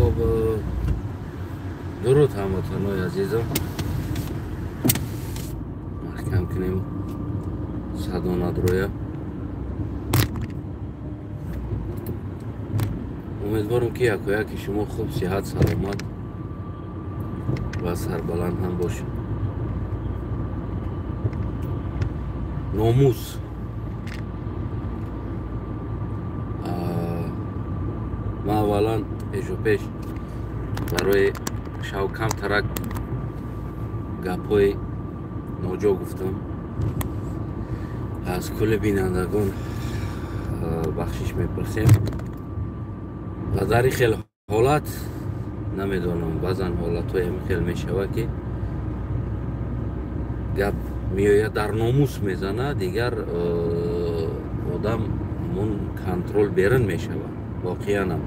Хоб, дуруд ҳамватанои азизам. Маҳкам кунем садо надроя. Умедворам, ки якояки шумо хуб, сиҳат, саломат ва сарбаланд ҳам бошед. Номус. Ман аввалан пешопеш барои шав камтарак гапҳои ноҷо гуфтам. Аз кулли бинандагон бахшиш мепурсем. Ва дар ин хел ҳолат намедонам, баъзан ҳолатҳое ҳамин хел мешавад, ки гап меояд, дар номус мезанад, дигар одам мун контрол берун мешавад. Воқеанам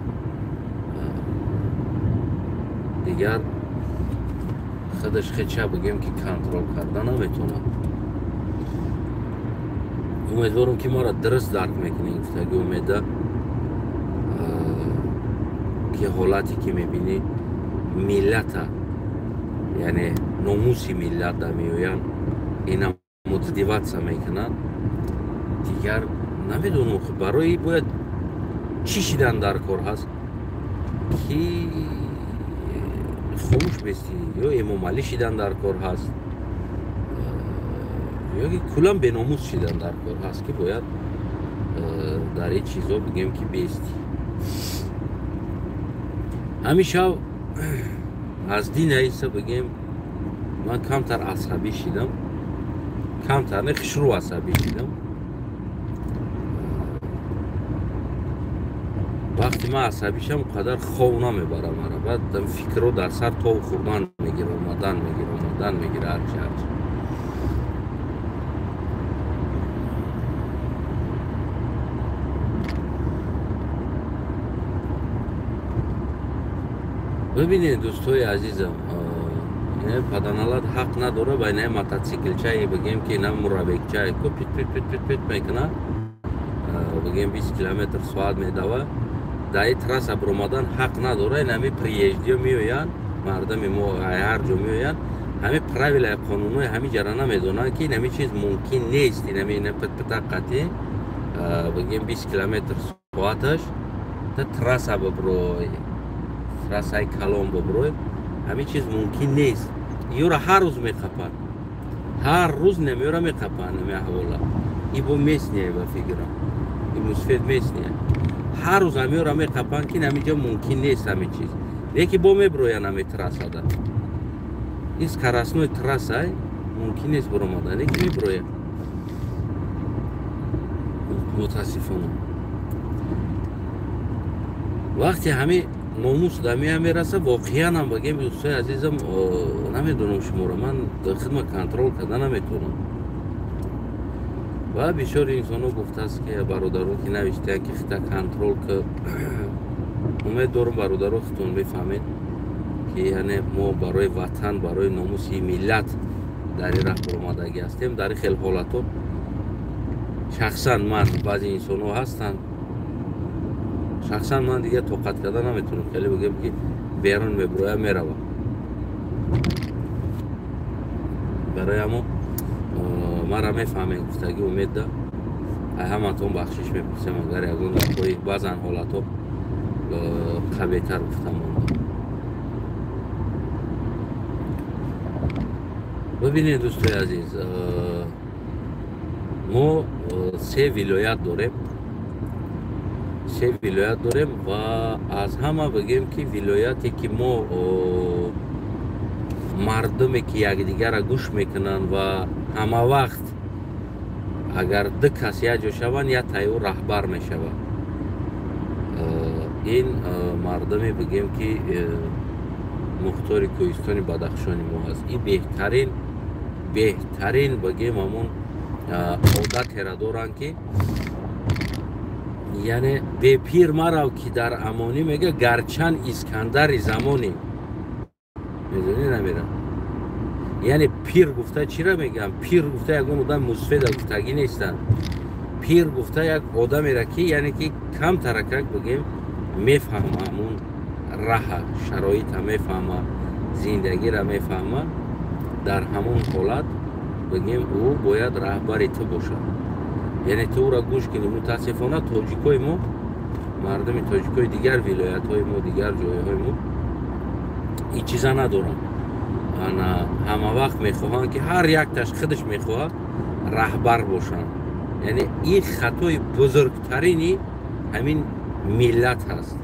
дигар худаш хеча бигем, ки контрол карда наметавонад. Умедворам, ки маро дуруст дарк мекунед. Гуфтаги умеда, ки ҳолате ки мебинӣ, миллата, яъне номуси миллат да меоянд, ина мотиватсия мекунад. Дигар намедонам, барои бояд чӣ шидан дар кор ҳаст, ки хомӯш бестӣ, ё Эмомалӣ шидан дар кор ҳаст, ё ки куллан беномус шидан дар кор ҳаст, ки бояд дар ин чизо бигем, ки бестӣ. Ҳамин шав аз дин аиса бигем, ман камтар асабӣ шидам, камтар не, хушрӯ асабӣ шидам. Вақте ман асабӣ шам, қадар хов намебарам мара. Баъд фикрро дар сар тов хӯрдан мегира, омадан мегира, омадан мегира, ҳарчи ҳарчи. Бибинед, дӯстои азизам, паданалат ҳақ надора ба инаи мотоциклчае, бигем, ки ина муравекчае ку пит пит пит пит пит мекунад, бигем, 20 километр соат медава, дар ин трасса биромадан ҳақ надора. Ин ҳами приездиё меоянд, мардами мо ҳар ҷо меоянд, ҳами правилаи қонунҳои ҳами ҷара намедонанд, ки ин ҳами чиз мумкин нест. Ин ҳами ина питпита қатӣ, бигем, 20 километр соаташ та трасса биброй, трассаи калон биброй, ҳамин чиз мумкин нест. Ёра ҳар рӯз меқапанд, ҳар рӯз намеёра меқапанд. Нами аҳвола и бо местния, ба фикрам, и мусфед местния, ҳар рӯз ҳамеёра меқапанд, ки ҳамин ҷо мумкин нест ҳамин чиз. Леки бо меброянд ҳами трассада. Ин скоростной трасса, мумкин нест биромадан, леки меброянд, мутаассифона. Вақте ҳамин номус дамия мераса, воқеанам бигем, дӯстои азизам, намедонам шуморо, ман худма контрол карда наметавонам. Ва бисёри инсонҳо гуфтааст, ки бародаро, ки навиштаянд, ки хита контрол ки. Умед дорам, бародаро, худтон мефаҳмед, ки яъне мо барои ватан, барои номуси миллат дар ин раҳ баромадагӣ ҳастем. Дар ин хел ҳолатҳо шахсан ман, баъзе инсонҳо ҳастанд, шахсан ман дигар тоқат карда наметавонам. Хеле бигем, ки берун мебироям, меравам. Барои ҳамо маро мефаҳмед, гуфтагӣ умед да. Ҳаматон бахшиш мепурсем, агар ягон гапҳои баъзан ҳолатҳо қабеҳтар гуфта монда. Бибинед, дӯстои азиз, мо се вилоят дорем, се вилоят дорем. Ва аз ҳама бигем, ки вилояте ки мо мардуме ки якдигарро гӯш мекунанд ва ҳама вақт агар ду кас як ҷо шаванд, як таи ӯ раҳбар мешавад, ин мардуме, бигем, ки мухтори кӯҳистони Бадахшони мо ҳаст. Ин беҳтарин, беҳтарин, бигем, ҳамон одатеро доранд, ки яъне бепир марав, ки дар амонӣ, мега, гарчанд Искандари замонӣ. Медонӣ, намера, яъне пир гуфта чира мегӯям? Пир гуфта ягон одам мусфеда гуфтагӣ нестанд. Пир гуфта як одамеро, ки яъне ки камтаракак, бигем, мефаҳма ҳамун раҳа, шароита мефаҳма, зиндагиро мефаҳма, дар ҳамон ҳолат бигем ӯ бояд раҳбари ту бошад. Яъне ту ӯро гӯш кунӣ. Мутаассифона тоҷикои мо, мардуми тоҷикои дигар вилоятҳои мо, дигар ҷойҳои мо ин чиза надоранд. Ана ҳама вақт мехоҳанд ки ҳар якташ худаш мехоҳад раҳбар бошанд. Яъне ин хатои бузургтарини ҳамин миллат ҳаст.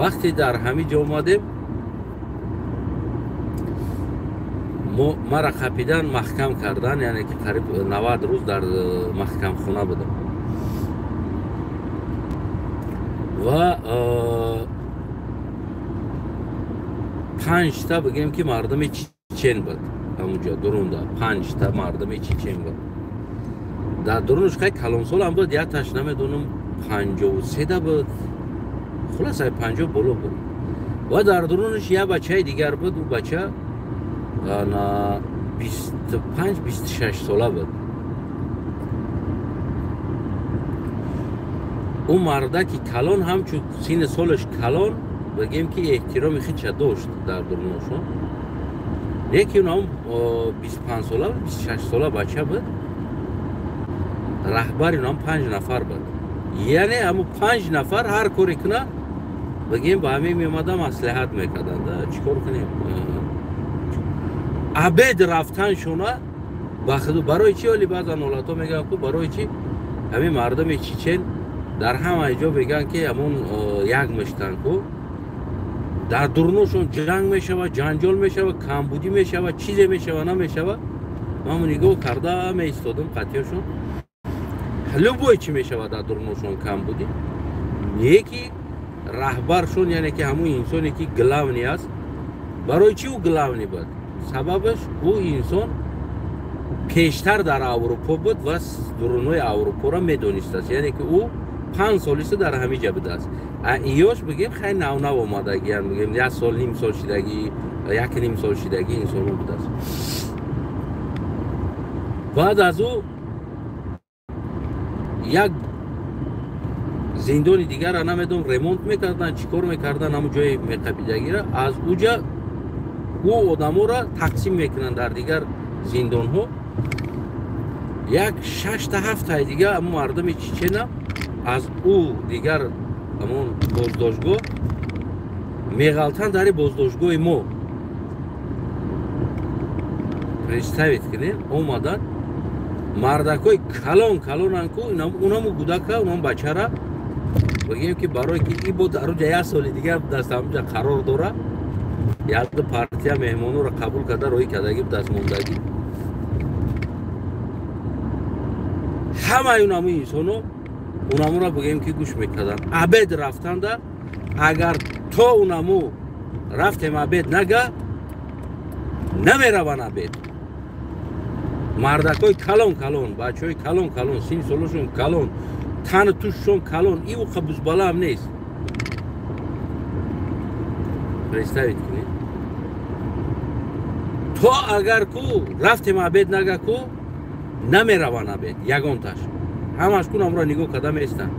Вақте дар ҳамин ҷо омадем, мара қапидан, маҳкам кардан, яъне ки қариб 90 рӯз дар маҳкамхона будам. Ва 5та бигем ки мардуми чечен буд ҳамунҷо дурунда, 5та мардуми чечен буд. Дар дурунаш хай калонсолам буд, якташ намедонам 53 буд, хулоса 50 боло буд. Ва дар дурунаш як бачаи дигар буд, ӯ бача 25-26 сола буд. Ӯ мардаки калон, ҳамчун синни солаш калон, бигем ки эҳтироми худша дошт дар дуруношон. Лекин он 25 сола, 26 сола бача буд. Раҳбари онам 5 нафар буд. Яъне ҳамун 5 нафар ҳар коре кунад, бигем ба ҳамин меомада маслиҳат мекарданд, чӣ кор кунем. Абед рафтаншона ба худу барои чӣ? Оли баъзан ҳолатҳо мегӯянд ку барои чӣ ҳамин мардуми чечен дар ҳамаи ҷо мегӯянд ки ҳамон як мештанд ку, дар дурношон ҷанг мешавад, ҷанҷол мешавад, камбудӣ мешавад, чизе мешавад, намешавад. Ман нигоҳ карда меистодам қатъиёшон, любой чӣ мешавад дар дурношон камбудӣ, не ки раҳбаршон, яъне ки ҳамон инсоне ки главный аст. Барои чӣ ӯ главный буд? Сабабаш ӯ инсон пештар дар Аврупо буд ва дурунои Аврупоро медонистааст. Яъне ки ӯ 5 солиста дар ҳамин ҷа будааст. Иёш бигем хай нав-нав омадагиян, бигем 1 сол, ним сол шидагӣ, 1.5 сол шидагӣ инсонҳо будааст. Баъд аз ӯ як зиндони дигарро намедонам ремонт мекарданд, чӣ кор мекарданд, ҳамон ҷои меқапидагиро аз уҷа ӯ одаморо тақсим мекунанд дар дигар зиндонҳо. Як 6-7 дигар ҳамон мардуми чечена аз ӯ дигар ҳамон боздоштгоҳ меғалтанд дар боздоштгоҳи мо. Представить кунед, омаданд мардакҳои калон калонанд ку, унаму гудака, унам бачара бигем ки барое ки и бо дар уҷа 1 соли дигар даст ҳамуҷа қарор дора, як партия меҳмонҳоро қабул карда роҳӣ кардагӣ даст мондагӣ. Ҳамаи унаму инсонҳо унамуро бигем ки гӯш мекарданд. Абед рафтанда, агар то унаму рафтем абед нага, намераванд абед. Мардакҳои калон калон, бачаҳои калон калон, синни солошон калон, тану тушшон калон, и уқа бузбалаам нест. Представить кунед, то агар ку рафтем абед нага ку, намераванд абед ягонташ. Ҳамаш ку намуро нигоҳ карда меистанд.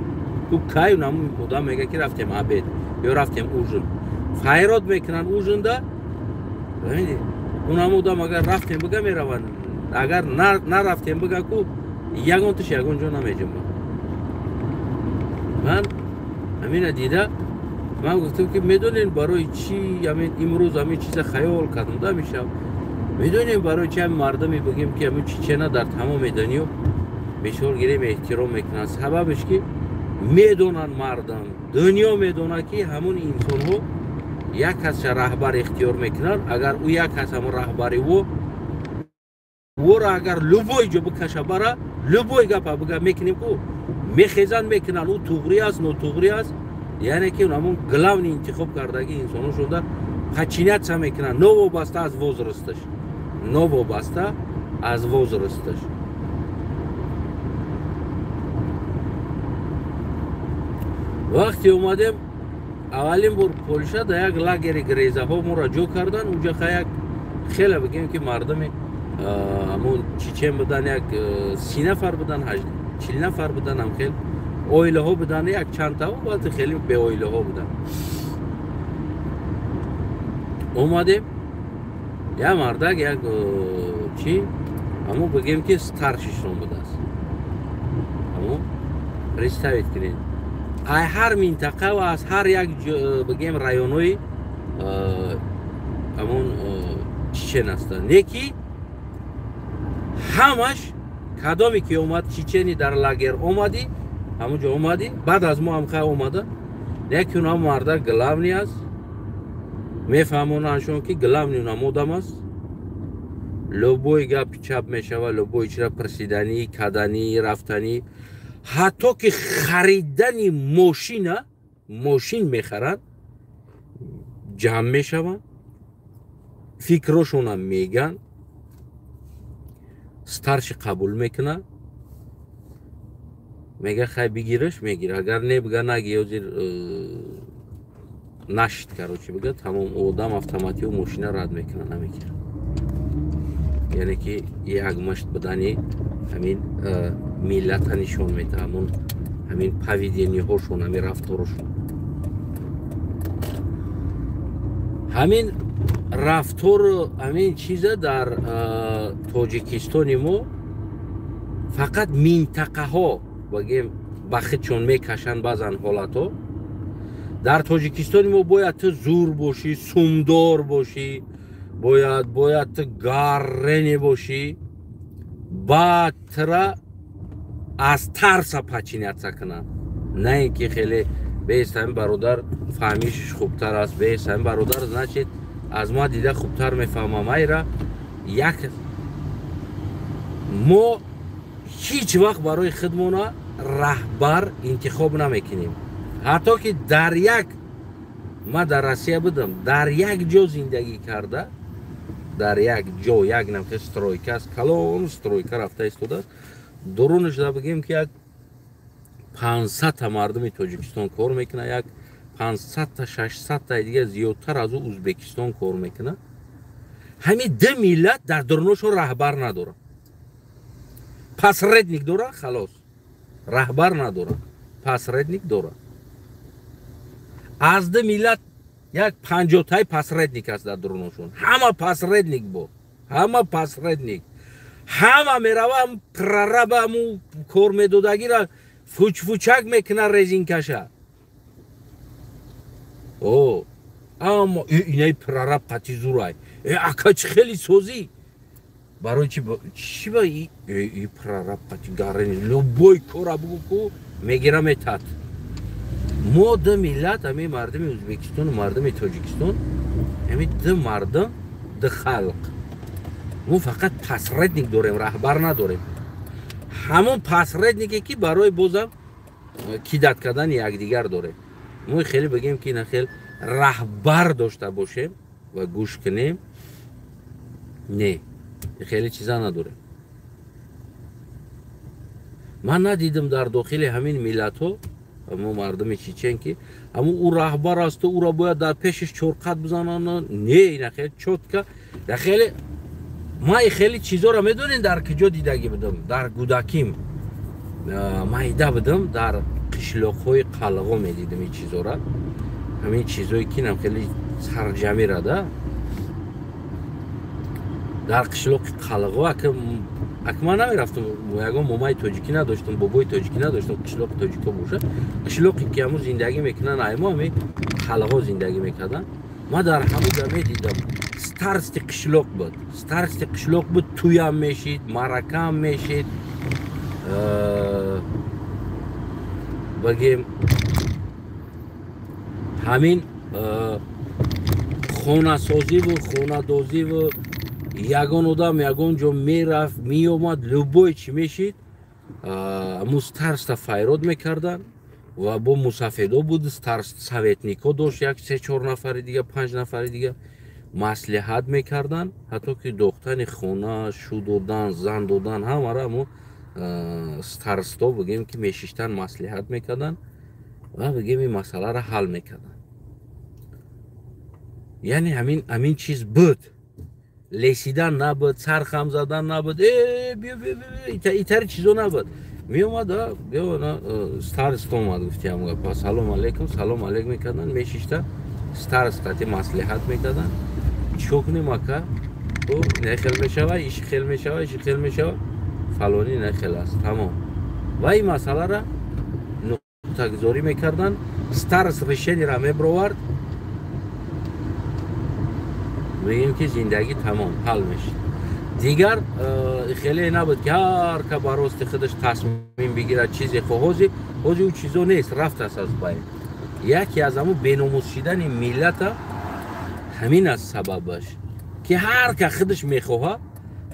Ку кай наму одам мега ки рафтем абед ё рафтем ужин. Файрод мекунанд ужинда. Унаму одам агар рафтем бига мераванд, агар нарафтем бига ку ягонташ ягон ҷо намеҷунбад. Ман ҳамина дида ман гуфтам ки медонем барои чӣ ҳамин имрӯз ҳамин чиза хаёл кардам да мешав. Медонем барои чӣ ҳамин мардуме бигем ки ҳамин чечена дар тамоми дунё бисёр гирем эҳтиром мекунанд. Сабабаш ки медонанд мардум, дунё медонад ки ҳамон инсонҳо як касша раҳбар ихтиёр мекунанд. Агар ӯ як кас ҳамон раҳбари ӯ ӯро агар любой ҷо бикаша бара, любой гапа бига мекунем ку мехезанд мекунанд. Ӯ туғрӣ аст, нотуғрӣ аст, яъне ки ҳамон главный интихоб кардаги инсонҳо шуда подчиняться мекунанд, новобаста аз возрасташ, новобаста аз возрасташ. Вақте омадем аввалин бор Полша дар як лагери грезаҳо моро ҷо кардан. Унҷа як хеле бигем ки мардуми ҳамон чечен будан, як 30 нафар будан, 40 нафар будан, ҳам хел Оилаҳо буданд як чандтао, баъзе хеле беоилаҳо буданд. Омадем, як мардак, як чӣ, ҳамо бигем ки старший шон будааст. Ҳамо представить кунед, ай ҳар минтақа ва аз ҳар як, бигем, районҳои ҳамон чечен ҳастанд. Не ки ҳамаш кадоме ки омад, чечени дар лагер омадӣ, ҳамон ҷо омадӣ, баъд аз мо ҳам хай омада. Яке унам мардак главный аст, мефаҳмонандшон ки главный унам одам аст. Любой гапи чап мешава, любой чира присиданӣ, каданӣ, рафтанӣ, ҳатто ки харидани мошина, мошин мехаранд, ҷамъ мешаванд, фикрошонам меган, старший қабул мекунад, мега: «Хай, бигираш». Мегира, агар не, бига: «Наги, ҳозир нашид». Короче, бига, тамом, одам автоматио мошина рад мекунад, намегира. Яъне ки як мушт будани ҳамин миллата нишон медиҳад, ҳамон ҳамин поведение ҳошон, ҳамин рафторошон, ҳамин рафтору ҳамин чиза. Дар Тоҷикистони мо фақат минтақаҳо, багем, ба худшон мекашанд. Баъзан ҳолатҳо дар Тоҷикистони мо бояд ту зур бошӣ, сумдор бошӣ, бояд ту гаррене бошӣ, баъд тура аз тарса подчиняться кунанд. На ин ки хеле бест, ҳамин бародар фаҳмишаш хубтар аст, бест, ҳамин бародар, значит, аз ма дида хубтар мефаҳмам. Айра як мо ҳеҷ вақт барои худмона раҳбар интихоб намекунем. Ҳатто ки дар як, ма дар Россия будам, дар як ҷо зиндагӣ карда, дар як ҷо, як намхе стройка аст, калон стройка рафта истодааст, дурунашда, бигем ки, як 500-та мардуми Тоҷикистон кор мекунад, як 500-та, 600-таи дига, зиёдтар аз ӯ Узбекистон кор мекунад. Ҳамин ду миллат дар дуруношон раҳбар надорад, посредник дорад, халос. Раҳбар надорад, посредник дорад. Аз ду миллат як 50-таи посредник аст дар дуруношон. Ҳама посредник бо ҳама посредник, ҳама мерава, прораба ҳаму кор медодагира фучфучак мекунад, резинкаша. О, аммо инаи прораб қати зурай, э, ака, чӣ хеле созӣ, барои чи, чи ба и прораб қати гарени, любой кора бугу ку мегира, метат. Мо ду миллат, ҳамин мардуми Ӯзбекистону мардуми Тоҷикистон, ҳамин ду мардум, ду халқ, мо фақат посредник дорем, раҳбар надорем. Ҳамон посредник е ки барои бозам кидать кардани якдигар дорем. Мо хеле бигем ки ина хел раҳбар дошта бошем ва гӯш кунем, не, хеле чиза надорем. Ман надидам дар дохили ҳамин миллатҳо, мо мардуми чечен, ки ҳамун ӯ раҳбар асту ӯро бояд дар пешаш чорқат бизананд. Не, ина хеле чётко хеле. Ман хеле чизоро, медонед, дар куҷо дидагӣ будам? Дар гудаким майда будам, дар қишлоқҳои қалғо медидам ин чизора, ҳамин чизое ки нам хеле сарҷамира да дар қишлоқи қалғо. Ака, ман намерафтам, ягон момаи тоҷикӣ надоштам, бобои тоҷикӣ надоштам. Қишлоқи тоҷико боша, қишлоқе ки ҳамун зиндагӣ мекунанд, аймо ҳами қалғо зиндагӣ мекарданд. Ман дар ҳамун медидам, старости қишлоқ буд, старости қишлоқ буд, туям мешид, маъракаам мешид, багем, ҳамин хонасозиву хонадозиву, ягон одам ягон ҷо мерафт, меомад, любой чӣ мешид, ҳамун староста файрод мекарданд. Ва бо мусафедо буд, советник ҳо дошт, як се чор нафари дига, панҷ нафари дига маслиҳат мекарданд. Ҳатто ки дохтани хона, шу додан, зан додан, ҳамара ҳамун старосто, бигем, ки мешиштанд, маслиҳат мекарданд ва, бигем, ин масъаларо ҳал мекарданд. Яъне ҳамин чиз буд, лесидан набуд, сархам задан набуд, итари чизо набуд. Меомад, старост омад, гуфтиам гапа, салом алейкум, салом алейк мекардан, мешишта, старост қати маслиҳат мекардан. Чикор кунем, ака? Не хел мешава, иш хел мешава, иш хел мешава, фалонӣ не хел аст, тамом. Ва ин масъалара нуқтагузорӣ мекардан, старост решениеро мебировард, мегӯем ки зиндагӣ тамом, ҳал мешид. Дигар хеле набуд ки ҳар ка ба рости худаш тасмим бигирад чизе. Хо ҳози ӯ чизо нест, рафтааст аз байн. Яке аз ҳамун беномус шидани миллата ҳамин аст сабабаш, ки ҳар ка худаш мехоҳа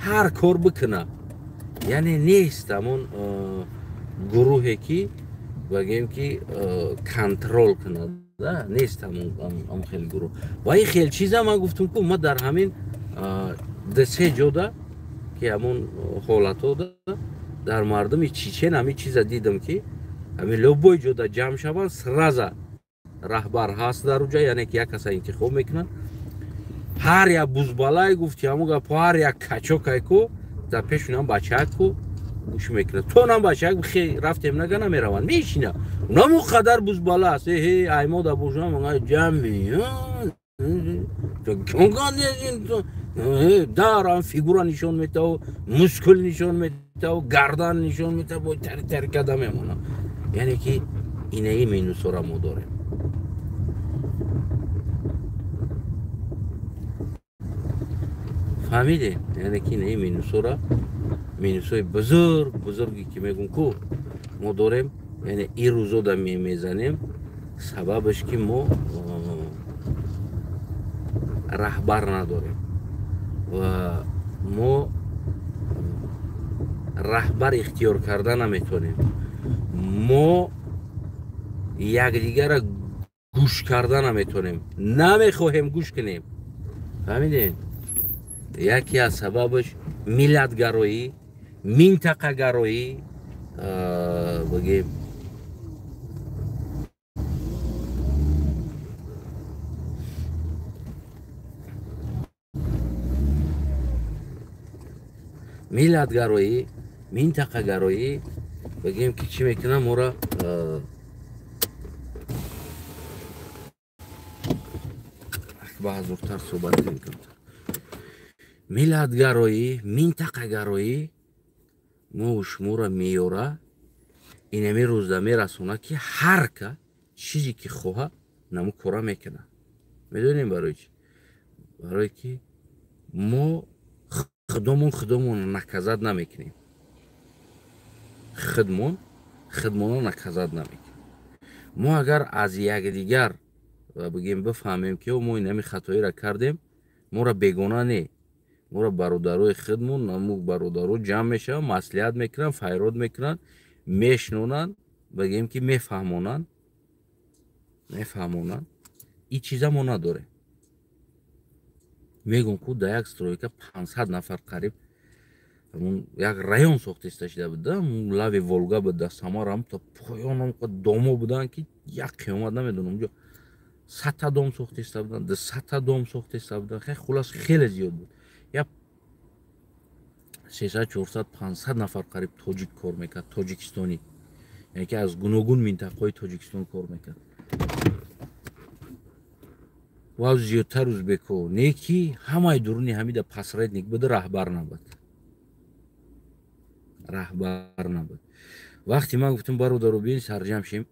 ҳар кор бикуна. Яъне нест ҳамун гурӯҳе ки бигӯем ки контрол кунад, нест ҳамун хел гурӯҳ. Ва ин хел чиза ман гуфтам ку ма дар ҳамин се ҷода ки ҳамун ҳолатода дар мардуми Чечен ҳамин чиза дидам ки ҳамин любой ҷода ҷамъ шаванд, сраза раҳбар ҳаст дар уҷа, яъне ки як каса интихоб мекунанд. Ҳар як бузбалай гуфти ҳамун гап, ҳар як качокай ку дар пешунам бачаак ку гӯш мекунад. То нам бачаак рафтем нага намераванд, мешина. Унам он қадар бузбала аст, э аймода бошам ҷамъи дар фигура нишон метаву, мускул нишон метаву, гардан нишон метаву, тари тари карда мемонад. Яъне ки инаи минусора мо дорем. Фаҳмидем? Яъне ки инаи минусора, минусои бузург бузурге ки мегӯм ку мо дорем, яъне ин рӯзода мезанем, сабабаш ки мо раҳбар надорем ва мо раҳбар ихтиёр карда наметонем. Мо якдигарро гӯш карда наметонем, намехоҳем гӯш кунем. Фаҳмидем? Яке аз сабабаш миллатгароӣ, минтақагароӣ, бигем миллатгароӣ, минтақагароӣ, бигем ки чӣ мекунам моро ба ҳазуртар суҳбат кунем. Миллатгароӣ, минтақагароӣ мо шуморо меёра, инами рӯзда мерасона ки ҳар ка чизе ки хоҳа наму кора мекунад. Медонем барои чӣ? Барое ки мо худомон худомонро наказат намекунем. Худмон худмонро наказат намекунем. Мо агар аз якдигар бигем бифаҳмем ки мо инами хатоиро кардем, моро бегона не, моро бародарои худмон, наму бародаро ҷамъ мешаванд, маслиҳат мекунанд, файрод мекунанд, мешнонанд, бигем ки мефаҳмонанд, мефаҳмонанд. Ин чиза мо надорем. Мегӯм ку дар як стройка 500 нафар қариб як район сохтиста шида буд, лави Волга буд, дар Самара то поён домо буданд ки як қиёмат намедонам ҷо 100 дом сохтиста буданд, 200 дом сохтиста буданд. Хулас хеле зиёд буд. Як 300, 400, 500 нафар қариб тоҷик кор мекард, тоҷикистонӣ, яъне ки аз гуногун минтақаҳои Тоҷикистон кор мекард. Ва зиёдтар узбеко, не ки ҳамаи дуруни ҳамида посредник буд, раҳбар набуд. Раҳбар набуд. Вақте ман гуфтам бародаро биён сарҷам шем,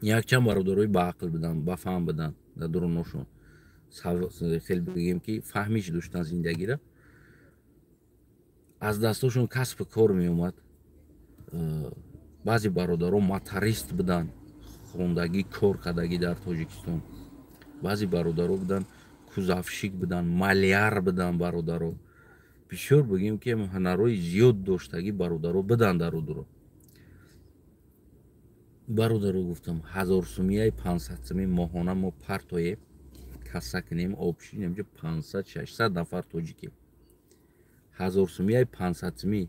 якчанд бародарои баақл буданд, бафаҳм буданд дар дуруношон. Хеле бигем ки фаҳмиш доштанд зиндагиро. Аз дастошон касб кор меомад. Баъзе бародаро моторист буданд, хондагӣ, кор кардагӣ дар Тоҷикистон. Баъзе бародаро буданд кузавшик буданд, маляр буданд бародаро. Бисёр бигем ки ҳунарҳои зиёд доштагӣ бародаро буданд дар удуро. Бародаро гуфтам 1000 сумияи 500 сумӣ моҳона мо партоем, касса кунем, обшинем, ҷо 500-600 нафар тоҷикем. 1000 сумияи 500 сумӣ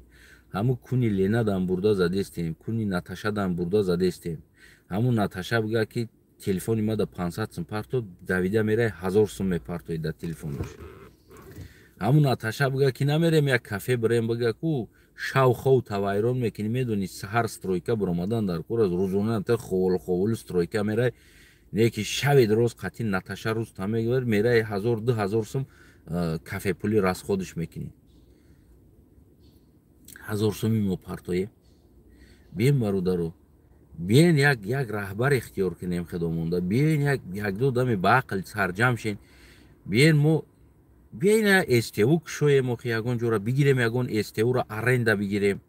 ҳамун куни Ленадан бурда задестем, куни Наташадан бурда задестем. Ҳамун Наташа бигӯяд ки телефони ма да 500 сум парто, давида мерай 1000 сум мепартоед дар телефонаш. Ҳамун Наташа бигӯяд ки намерем як кафе бирем, бигӯяд ку Шав хов тавайрон мекунӣ, медонӣ саҳар стройка биромадан дар кор аст, рӯзона ховол ховол стройка мерай, не ки шави роз қатъи Наташа рӯз та мегӯяд, мерай 1000-2000 сум кафе пули расходиш мекунӣ. 1000 суми мо партоем. Бием, бародаро, биен як раҳбар ихтиёр кунем худомонда, биен як ду одами ба ақл сарҷам шен, биен мо биен СТУ кушоем, охи ягон ҷора бигирем, ягон СТУ-ро аренда бигирем.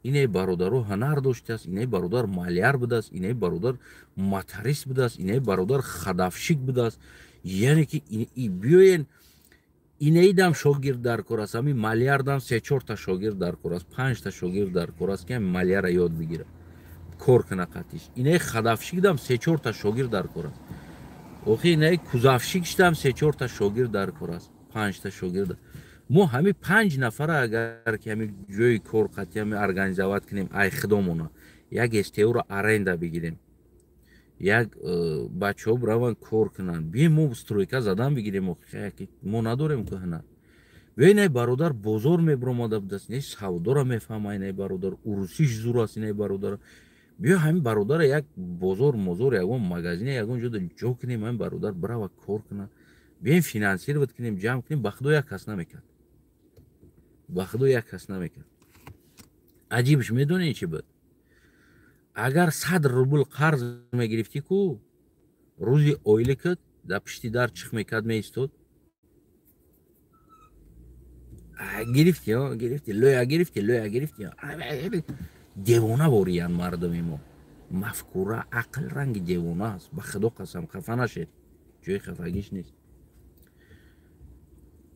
Ине бародаро ҳунар доштааст, ине бародар маляр будааст, ине бародар моторист будааст, ине бародар ходовщик будааст. Яъне ки биёен, инеидам шогирд дар кор аст, ҳамин малярдам 3-4 та шогирд дар кор аст, 5 та шогирд дар кор аст, ки ҳамин маляра ёд бигира, кор куна қатиш. Инаи ходовщикдам 3-4 та шогирд дар кор аст. Охи инаи кузовщикшдам 3-4 та шогирд дар кор аст, 5 та шогирд. Мо ҳамин 5 нафара агар ки ҳамин ҷои кор қатъи ҳамин организовать кунем, ай худомона як СТУ-ро аренда бигирем, як бачаҳо бираванд кор кунанд, бием мо стройка задан бигирем, мо надорем ку ҳунар. Биё, инаи бародар бозор мебиромада будааст, инаи савдора мефаҳма, инаи бародар урусиш зур аст, инаи бародар. Биё ҳамин бародара як бозор мозор, ягон магазине, ягон ҷода ҷо кунем, ҳамин бародар бирава кор кунад, биёем финансировать кунем, ҷамъ кунем. Ба худо як кас намекард, ба худо як кас намекард. Аҷибш медонед чӣ буд? Агар 100 рубл қарз мегирифтӣ ку, рӯзи ойликат дар пишти дар чих мекард, меистод. Гирифти, гирифти, лӯя гирифти, лӯя гирифти. Девона вориянд мардуми мо. Мафкура, ақл ранги девона аст. Ба худо қасам, хафа нашед, ҷои хафагиш нест.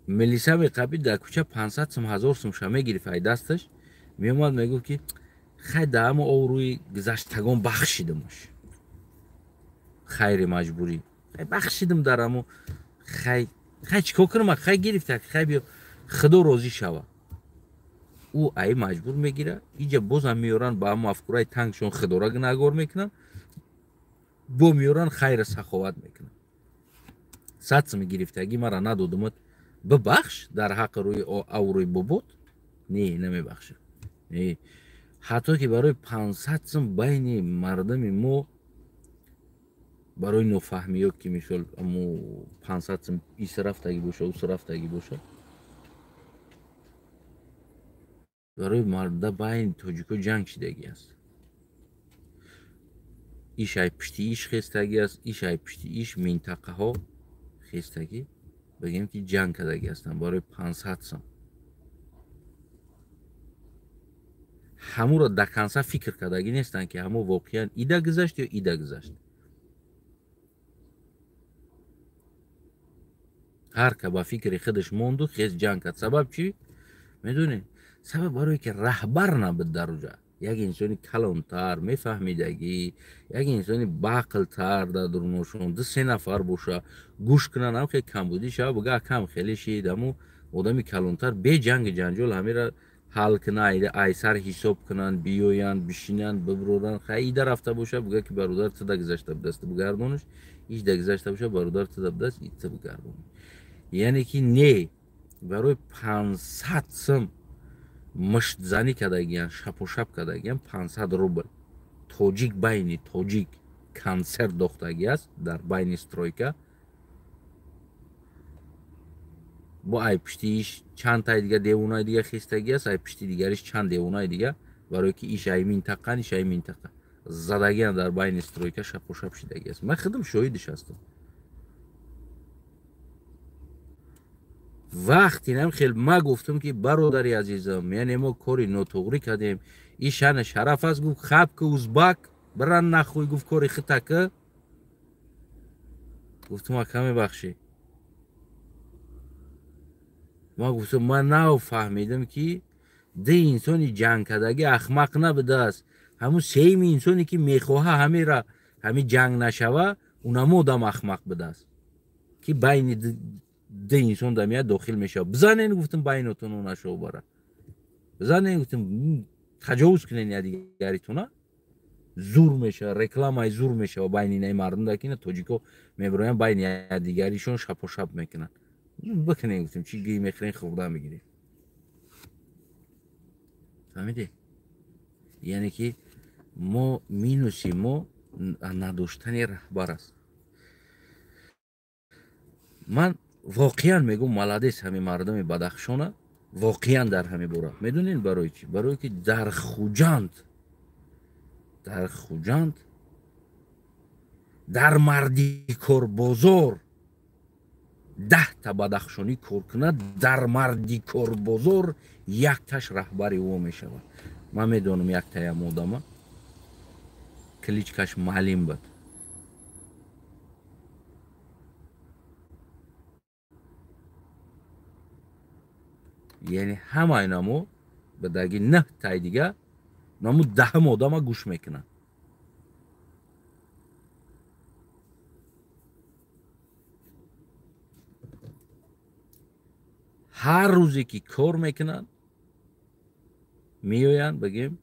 Милиса меқабид дар кӯча 500 сум, 1000 сум ша мегирифт ай дасташ, меомад мегуфт ки хай да ҳама обрӯи гузаштагон бахшидимаш, хайри маҷбурӣ бахшидим дар ҳамо, хай хай чӣ кор кунам, хай гирифта, хай биё, худо розӣ шава. Ӯ ай маҷбур мегира, иҷа бозам меёранд ба ҳамо мафкураи тангшон, худора гунаҳгор мекунанд, бо меёранд хайра саховат мекунанд. 100 суми гирифтагӣ мара надодумат, бибахш дар ҳаққи рӯи аврӯи бобот. Не, намебахшам, не. Ҳатто ки барои 500 сум байни мардуми мо барои нофаҳмиё, ки мисол амо 500 сум ис рафтагӣ боша, ус рафтагӣ боша, барои марда байни тоҷико ҷанг шидагӣ аст. Иш ай пишти иш хестагӣ аст, иш ай пишти иш минтақаҳо хестагӣ, бигем ки ҷанг кардагӣ ҳастанд барои 500 сум. Ҳамуро до конца фикр кардагӣ нестанд, ки ҳамо воқеан ида гузашт ё ида гузашт. Ҳар ка ба фикри худаш монду хез ҷанг кард. Сабаб чӣ медонед? Сабаб барое ки раҳбар набуд дар уҷа, як инсони калонтар, мефаҳмидагӣ, як инсони баақлтар дар дурношон, 2-3 нафар боша, гӯш кунанд, ҳам хеле камбудӣ шава, буга акам хеле шид, ҳамо одами калонтар бе ҷанги ҷанҷол ҳамира ҳал кунад, айсар ҳисоб кунанд, биёянд, бишинанд, бибуроранд. Хай ида рафта боша, буга ки бародар туда гузашта будаст, бугардонаш, иш да гузашта боша, бародар туда будаст, ту бугардонаш. Яъне ки не, барои 500 сум муштзанӣ кардагиян, шапошап кардагиян, 500 рубл. Тоҷик байни тоҷик консерт дохтагӣ аст дар байни стройка. Бо ай пишти иш чанд таи дига девонаи дига хестагӣ аст, ай пишти дигариш чанд девонаи дига, барое ки иш ай минтақа, иш ай минтақа задагиян дар байни стройка, шапошап шидагӣ аст. Ман худам шоҳидиш ҳастам. Вақти нам хел ма гуфтам ки бародари азизам, яъне мо кори нотуғрӣ кардем, ин шаъни шараф аст. Гуфт хаб ки узбак биран нахуй, гуфт кори хитака. Гуфтам ака мебахшӣ. Ма гуфтам ман нафаҳмидам ки ду инсони ҷангкардагӣ ахмақ набудааст. Ҳамун сеюми инсоне ки мехоҳа ҳамира ҳамин ҷанг нашава, унамо одам ахмақ будааст, ки байни ду инсон дамия дохил мешавад. Бизанен, гуфтам, байнотон нашава бара. Бизанен, гуфтам, таҷовуз кунен якдигаритона, зур мешава, рекламаи зур мешава байни инаи мардум, дар ки тоҷико мебироянд байни якдигаришон шапошап мекунанд. Бикунен, гуфтам, чӣ гӯй мехӯрен, хӯрда мегирем. Фаҳмидед? Яъне ки мо минуси мо надоштани раҳбар аст. Ман воқеан мегӯм, молодец ҳамин мардуми Бадахшона, воқеан дар ҳамин бора. Медонед барои чӣ? Барое ки дар Хуҷанд, дар мардикорбозор 10 бадахшонӣ кор кунад, дар мардикорбозор якташ раҳбари ӯ мешавад. Ман медонам яктаям одама, кличкаш Маълим буд. Яъне ҳамаи намо ба даги 9 тай дига наму 10 одама гӯш мекунад. Ҳар рӯзе ки кор мекунанд, меоянд, бигем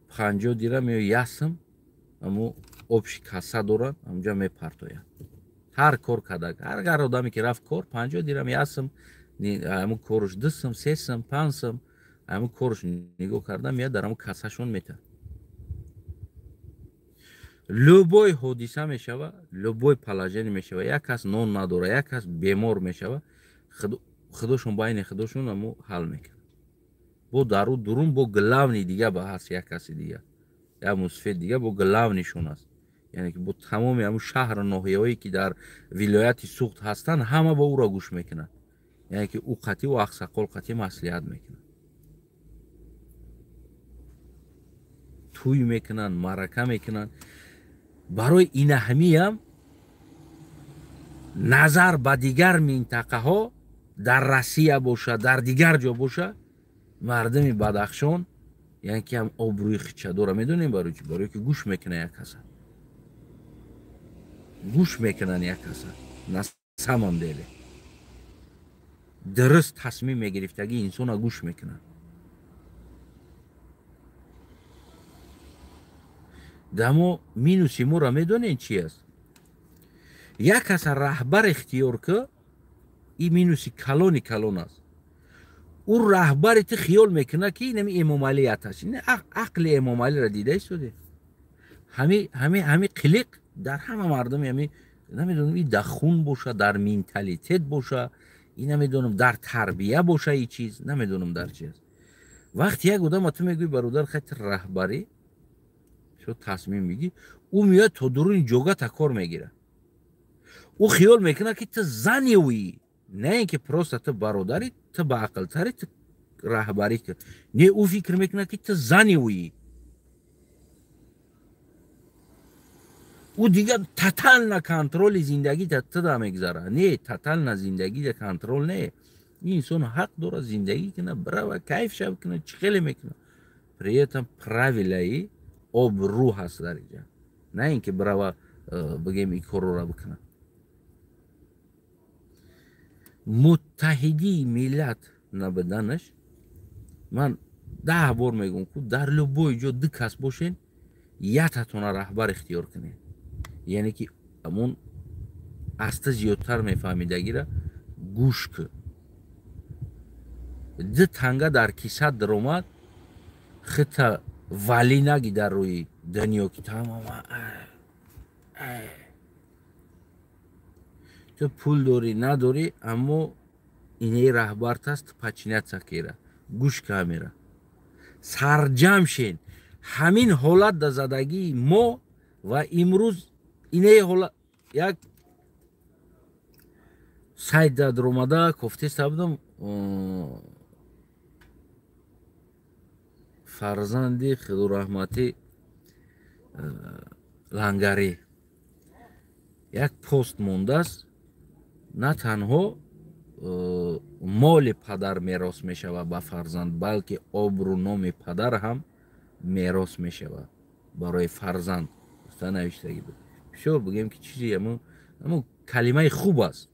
50 дирам ё 1 сум, аммо общий касса доранд, ҳамҷа мепартоянд. Ҳар кор кардак, ҳар одаме ки рафт кор, 50 дирам, 1 сум, ҳамун корш 2 сум, 3 сум, 5 сум, ҳамун корш нигоҳ карда меяд, дар ҳамун кассашон метавад. Любой ҳодиса мешава, любой положение мешава, як кас нон надора, як кас бемор мешава, худошон байни худошон аму ҳал мекунад. Бо дару дурун бо главни дига ба ҳаст, як каси дига, як мусфед дига бо главнишон аст. Яъне ки бо тамоми ҳамун шаҳру ноҳияҳое ки дар вилояти Суғд ҳастанд, ҳама бо ӯро гӯш мекунад. Яъне ки ӯ қатъи ӯ ақсақол қатъи маслиҳат мекунад. Тӯй мекунанд, маърака мекунанд. Барои инаҳамиям назар ба дигар минтақаҳо, дар Россия боша, дар дигар ҷо боша, мардуми Бадахшон яъне ки ҳам обрӯи хича дора. Медонем барои чӣ? Барое ки гӯш мекунад як каса, гӯш мекунанд як каса. На самом деле дуруст тасмим мегирифтагӣ инсона гӯш мекунанд. Дамо минуси моро медонед чи аст? Як каса раҳбар ихтиёр ки, ин минуси калони калон аст. Ӯ раҳбари ту хиёл мекунад ки инами эмомалият аст. Ақли эмомалиро дида истоде. Ҳами қилиқ дар ҳама мардуми ҳами, намедонам, ин дар хун боша, дар менталитет боша, ин намедонам дар тарбия боша, ин чиз намедонам дар чи аст. Вақте як одама ту мегӯӣ бародар, хай ту раҳбарӣ, шо тасмим мегӣ, ӯ меояд то дуруни ҷогата кор мегирад. Ӯ хиёл мекунад ки ту зани ӯӣ, на ин ки просто ту бародарӣ, ту баақлтарӣ, ту раҳбарӣ кун. Не, ӯ фикр мекунад ки ту зани ӯӣ. Ӯ дигар тотально контроли зиндагита туда мегзарад. Не, тотально зиндагита контрол не. Ин инсон ҳақ дорад зиндагӣ кунад, брава, кайф шаб кунад, чӣ хеле мекунад. При этом правилаи обрӯ ҳаст дар инҷа. На ин ки брава бигем ин корро бикунад. Муттаҳидии миллат набуданаш, ман 10 бор мегӯм, ку дар любой ҷо 2 кас бошен, яктатона раҳбар ихтиёр кунед. Яъне ки ҳамон аста зиёдтар мефаҳмидагира гӯш кун. 2 танга дар киса даромад, хита валӣ наги дар рӯи дунё ки тамома ту пул дорӣ надорӣ, аммо инаи раҳбарт аст, подчиняться кера, гӯш камера, сарҷам шен. Ҳамин ҳолат дар задагии мо ва имрӯз инаи ҳолат як сайт даромада кофтеста будам, фарзанди худораҳматӣ Лангарӣ як пост мондааст. На танҳо моли падар мерос мешавад ба фарзанд, балки обрӯ номи падар ҳам мерос мешавад барои фарзанд. Уста навиштагӣ буд. Бисёр бигӯем ки чизи ҳамун калимаи хуб аст.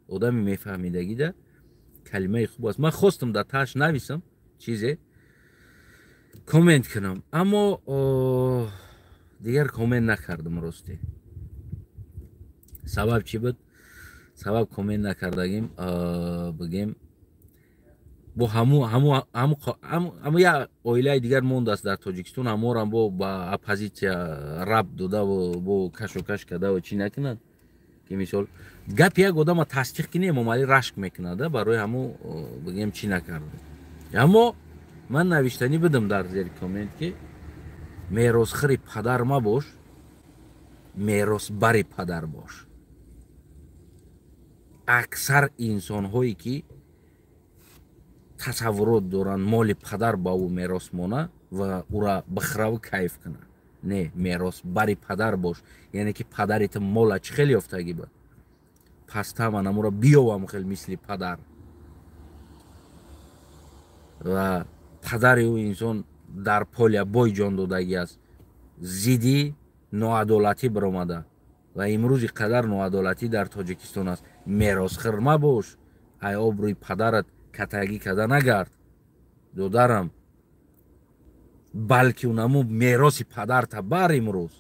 Одами мефаҳмидагида калимаи хуб аст. Ман хостам дар тааш нависам чизе, коммент кунам, аммо дигар коммент накардам. Рости сабаб чӣ буд? Сабаб коммент накардагим, бигем Бо ҳаму як оилаи дигар мондааст дар Тоҷикистон, ҳаморам бо ба оппозитсия рабт дода, бо кашокаш карда чӣ накунад, ки мисол гапи як одама тасдиқ кини, Эмомалӣ рашк мекунад, барои ҳаму бигем чӣ накарда. Аммо ман навиштанӣ будам дар зери коммент, ки меросхӯри падар мабош, меросбари падар бош. Аксар инсонҳое ки тасаввурот доранд, моли падар ба ӯ мерос мона ва ӯра бихӯраву кайф кунад. Не, меросбари падар бош, яъне ки падари ту мола чӣ хел ёфтагӣ буд, пас та ман амура биёвам хел мисли падар. Ва падари ӯ инсон дар поля бой ҷон додагӣ аст, зидди ноадолатӣ баромада ва имрӯзи қадар ноадолатӣ дар Тоҷикистон аст. Меросхӯр мабош, ай обрӯи падарат катагӣ карда нагард, додарам, балки унаму мероси падарта бар имрӯз.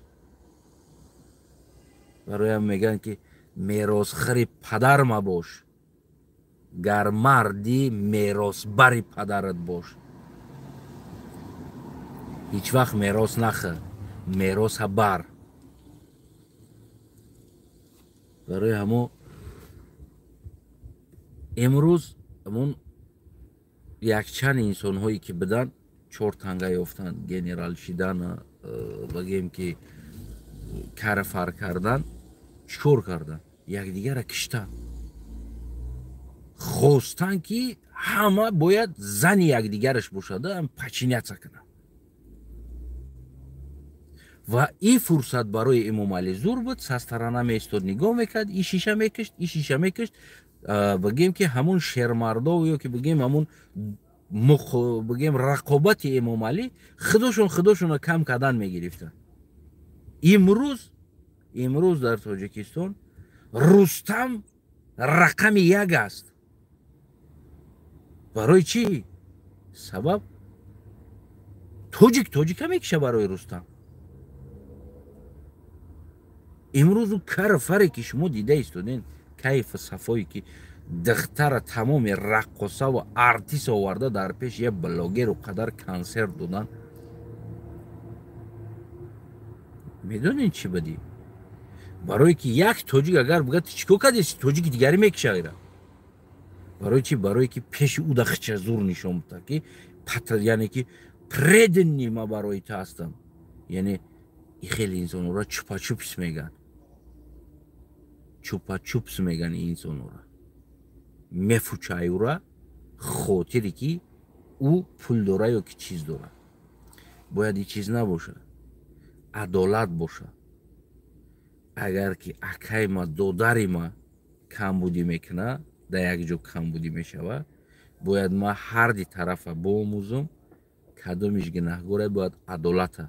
Бароям мегӯянд, ки меросхӯри падар мабош, гар марди меросбари падарат бош. Ҳеҷ вақт мерос нахӯр, мероса бар. Барои ҳамо имрӯз ҳамон якчанд инсонҳое ки буданд, чор танга ёфтанд, генерал шидан, бигем ки кара фар кардан, чӣ кор кардан? Якдигарра киштанд, хостанд, ки ҳама бояд зани якдигараш бошада, подчиняться кунад. Ва ин фурсат барои Эмомалӣ зур буд. Со стороны меистод, нигоҳ мекард, и шиша мекишт, и шиша мекишт. Бигем ки ҳамун шермардов ё ки бигем ҳамун бигем рақобати Эмомалӣ худошон худошонро кам кардан мегирифтанд. Имрӯз дар Тоҷикистон Рустам рақами як аст. Барои чӣ сабаб? Тоҷик тоҷика мекиша барои Рустам. Имрӯз ӯ кару фаре ки шумо дида истоден, кайфу сафое ки духтара тамоми раққосаву артист оварда дар пеши як блогеру қадар консерт додан, медонед чӣ будӣ? Барое ки як тоҷик агар бигӯяд, чӣ кор кардеси, тоҷики дигаре мекиша ира. Барои чӣ? Барое ки пеши ӯ да хича зур нишон бита, ки яъне ки преданный ма барои ту ҳастам. Яъне и хеле инсонҳоро чупачупс мегӯянд, чупачупс мегӯянд инсонҳоро, мефучай ӯра хотире ки ӯ пул дора ё ки чиз дора. Бояд ин чиз набошад, адолат бошад. Агар ки акаи ма, додари ма камбудӣ мекунад, дар як ҷо камбудӣ мешавад, бояд ма ҳарди тарафа боомӯзам, кадомиш гунаҳгоре, бояд адолата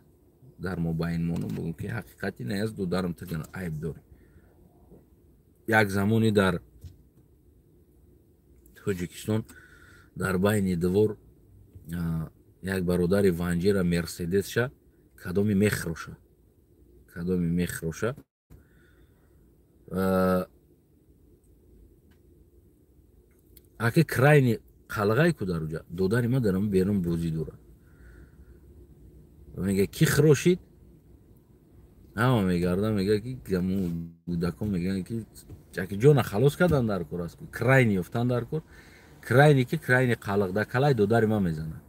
дар мобайн монам, бигӯм ки ҳақиқати не аст, додарам, ту айб дорӣ. Як замоне дар Тоҷикистон дар байни двор як бародари ванҷира Мерседесша кадоми мехроша, кадоми мехроша, аки крайни қалғай ку дар уҷа додари ма дар берун бозӣ дорад. Мега, ки хирошид? Ҳама мегарда, мега ки кӯдакон мегӯянд, ки аки ҷона халос кардан дар кор аст, крайни ёфтан дар кор, крайни ки крайни қалиқ дар калаи додари ман мезанад,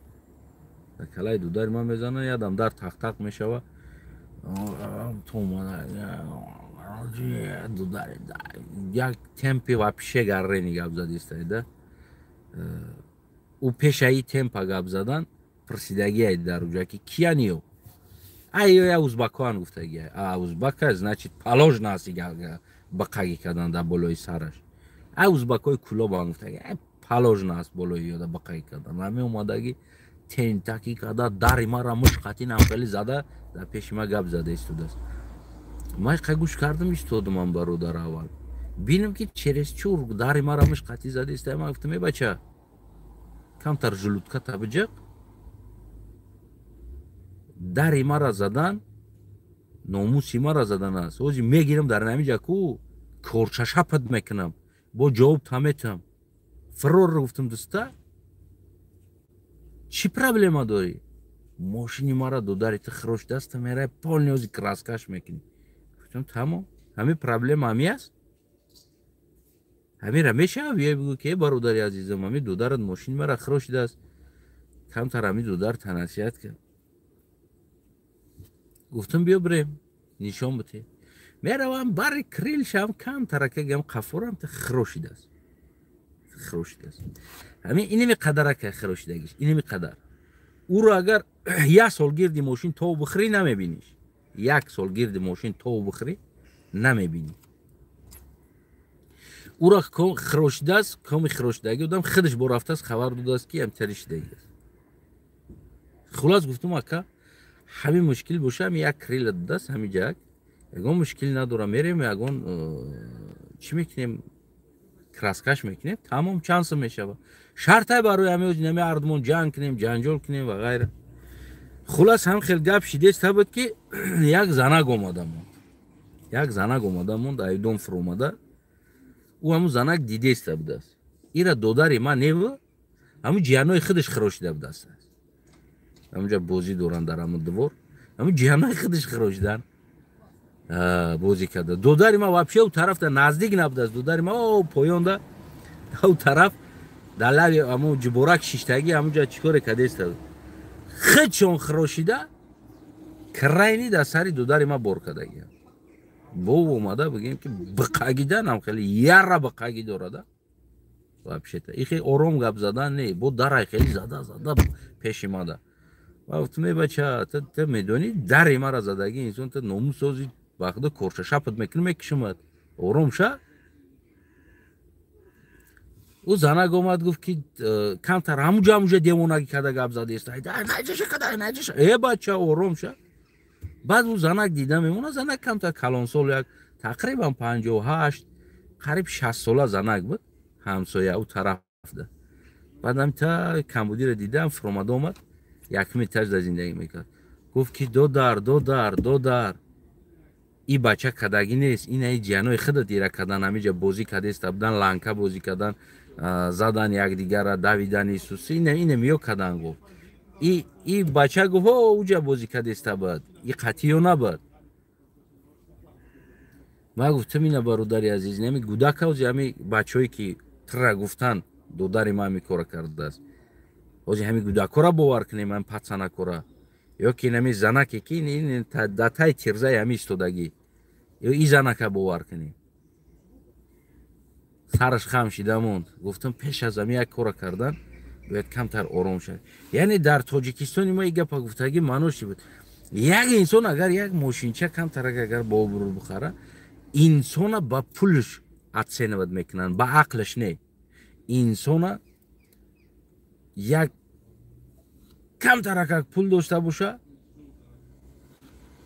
дар калаи додари ман мезанад. Ядам дар тақтақ мешава, як темпи вообще гаррени гап задистаида. Ӯ пешаи темпа гап задан пурсидагиай дар уҷа, ки кияниё? Ай, я узбакоан гуфтагиай. А узбака, значит, положено аст бақагӣ кардан дар болои сараш. Ай, узбакои кулобан гуфтаги, ай, положено аст болои ёда бақагӣ кардан. Ҳами омадаги тентакӣ карда, дари мара мушқатин хеле зада, дар пеши ма гап зада истодааст. Ман қа гӯш кардам, истодам ман, бародар, аввал бинам, ки чересчур дари мара мушқатӣ зада иста. Ман гуфтам: «Е бача, камтар желудка та биҷиқ, дари мара задан номуси мара задан аст. Ҳозир мегирам дар намиҷа ку корчашапат мекунам, бо ҷавоб та метам». Фирор гуфтам, дӯста. Чӣ проблема дорӣ? Мошини мара додари ту хирошидааст, ту мерай полный ози краскаш мекунӣ. Гуфтам, тамом, ҳамин проблема ҳами аст. Ҳамира мешава биёй бигӯ ки бародари азизам, ҳамин додарат мошини мара хирошидааст, камтар ҳамин додар танасиҳат кард. Гуфтам, биё бирем, нишон бите. Меравам, бари крыльшам камтаракагам қафорам та хирошидааст, хирошидааст. Ҳамин инами қадарака хирошидагиш, инами қадар. Ӯро агар як сол гирди мошин тов бихӯрӣ, намебиниш. Як сол гирди мошин тов бихӯрӣ, намебинӣ. Ӯро хирошидааст, коми хирошидагӣ одам худаш бо рафтааст, хабар додааст, ки ҳамтари шидагӣ аст. Хулос, гуфтум, ака, ҳамин мушкил боша, ҳами як крила додааст, ҳамин ҷак ягон мушкил надора, мерем, ягон чӣ мекунем, краскаш мекунем, тамом. Чанд сум мешава? Шартай барои ҳами ози нами ардумон ҷанг кунем, ҷанҷол кунем ва ғайра. Хулас, ҳам хел гап шидеста буд, ки як занак омада монд, як занак омада монд, айдон фуромада. Ӯ ҳамун занак дидеста будааст, ира додари ман неву ҳамун ҷиҳанои худаш хирошида будааст. Ҳамунҷа бозӣ доранд дар ҳамун двор, ҳамун ҷиҳанои худаш хирошидан бозӣ карда. Додари ман вообще ӯ тарафта наздик набудааст. Додари ман о поёнда, ӯ тараф дар лави ҳамун ҷуборак шиштагӣ, ҳамунҷа чӣ коре кардеста. Худшон хирошида, крайни дар сари додари ман бор кардагӣ. Бов омада, бигем ки биқагиданам хеле яра биқагӣ дорада. Вообще-то ихе ором гап задан не, бо дарай хеле зада зада пеши мада. Ма гуфтам, эй бача, ту медонӣ, дари мара задагӣ инсон, ту номуссози, ба худо корша шапат мекунӣ, мекушимад, ором ша. Ӯ занак омад, гуфт ки камтар ҳамуҷа ҳамуҷа девонагӣ карда гап задест. Э бача, ором ша. Баъд ӯ занак дида мемонад, занак камтар калонсол, як тақрибан 58, қариб 60 сола занак буд, ҳамсоя ӯ тарафда. Баъдам та камбудиро дидам, фуромада омад, якум этажда зиндагӣ мекард. Гуфт ки додар, додар, додар, и бача кадагӣ нест, инаи ҷиҳанои худат ира кардан, ҳамиҷа бозӣ кардеста будан, ланка бозӣ кардан, задан якдигара, давидани суси, ина миё кардан. Гуфт, и бача, гуфт, о уҷа бозӣ кардеста буд, и қатъиё набуд. Ман гуфтам, ина, бародари азиз, нами гудака ози ҳами бачаҳое ки тра гуфтан, додари ман ҳами кора кардааст, ози ҳами гудакора бовар кунем, ҳами пацанакора, ё ки нами занаке ки дар таи тирзаи ҳами истодагӣ, ё и занака бовар кунем? Сараш хам шида монд. Гуфтам, пеш аз ҳами як кора кардан бояд камтар ором шавад. Яъне дар Тоҷикистони мо и гапа гуфтагӣ маънош чӣ буд? Як инсон агар як мошинча камтарак агар бообрӯ бихара, инсона ба пулш оценивать мекунанд, ба ақлаш не. Инсона як камтаракак пул дошта боша,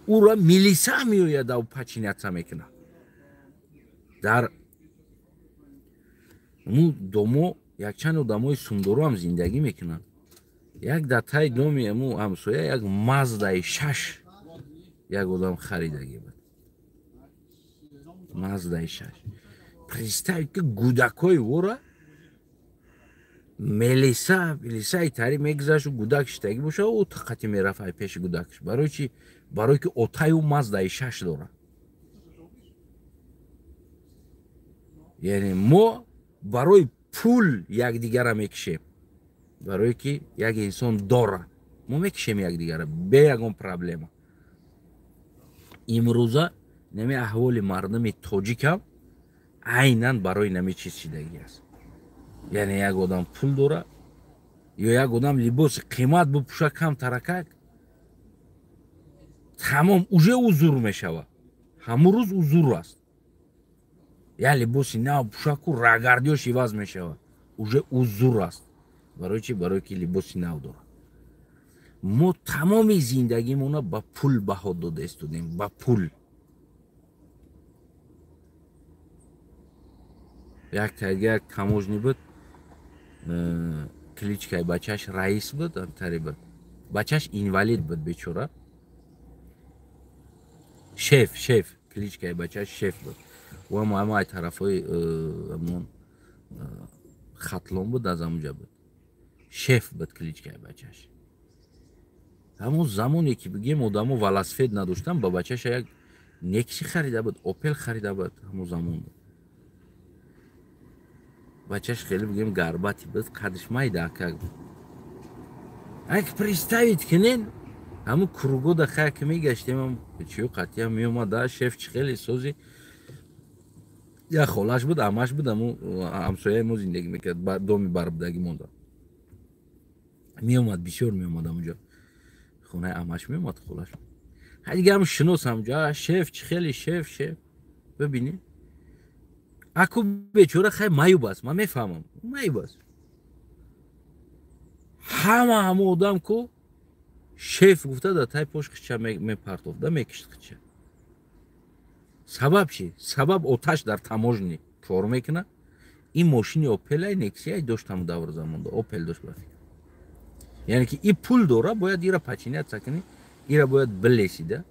ӯро милиса меояд, ав подчиняться мекунад. Дар му домо якчанд одамои сумдоруам зиндагӣ мекунанд. Як дар таи доми аму ҳамсоя як Маздаи 6 як одам харидагӣ буд, Маздаи 6. Представь, ки гудакҳои ӯра мелиса милисаи тари мегузашту гудак шитагӣ боша, ӯ тақати мерафт ай пеши гудакш. Барои чи? Барое ки отаи ӯ Маздаи 6 дорад. Яъне мо барои пул якдигара мекишем, барое ки як инсон дора, мо мекишем якдигара бе ягон проблема. Имрӯза нами аҳволи мардуми тоҷикам айнан барои нами чиз шидагӣ аст. Яъне як одам пул дора ё як одам либоси қимат бипӯша камтаракак, тамом, уже ӯ зур мешавад, ҳамун рӯз ӯ зур аст. Як либоси нав пӯшаку, рагардиёш иваз мешавад, уже ӯ зур аст. Барои чи? Барое ки либоси нав дорад. Мо тамоми зиндагимона ба пул баҳо дода истодем, ба пул. Як тайга як таможни буд, кличкаи бачаш Раис буд, тари буд, бачаш инвалид буд бечора. Шеф, шеф, кличкаи бачаш Шеф буд. Ӯ ҳама ай тарафҳои амон Хатлон буд, аз ҳамуҷа буд. Шеф буд кличкаи бачаш. Ҳамон замоне ки бигем одамо велосипед надоштан, ба бачаша як Некси харида буд, Опел харида буд ҳамон замон. Бачаш хеле бигем гарбати буд, қадш майда акак буд. Ак представить кунен, ҳамун кругода хая ки мегаштем, чиё қатъия меомада, шеф чи хеле сози як холаш буд, амаш буд, ҳамун ҳамсояи мо зиндагӣ мекард, доми барбудагӣ монда. Меомад, бисёр меомад ҳамунҷо. Хонаи амаш меомад, холаш. Дига ҳам шинос ҳамҷо, шеф чи хеле шеф, шеф. Бибинед. Аку бечора хай маюб аст, ман мефаҳмам, маюб аст. Ҳама ҳамо одам ку шеф гуфта дар тай пош хича мепартофта, мекишт хича. Сабаб чи? Сабаб оташ дар таможни кор мекунад. Ин мошини Опелай Нексияй дошт ҳамун давр замонда, Опел дошт ба фикр. Яъне ки и пул дора, бояд ира починяться кунӣ, ира бояд билесида.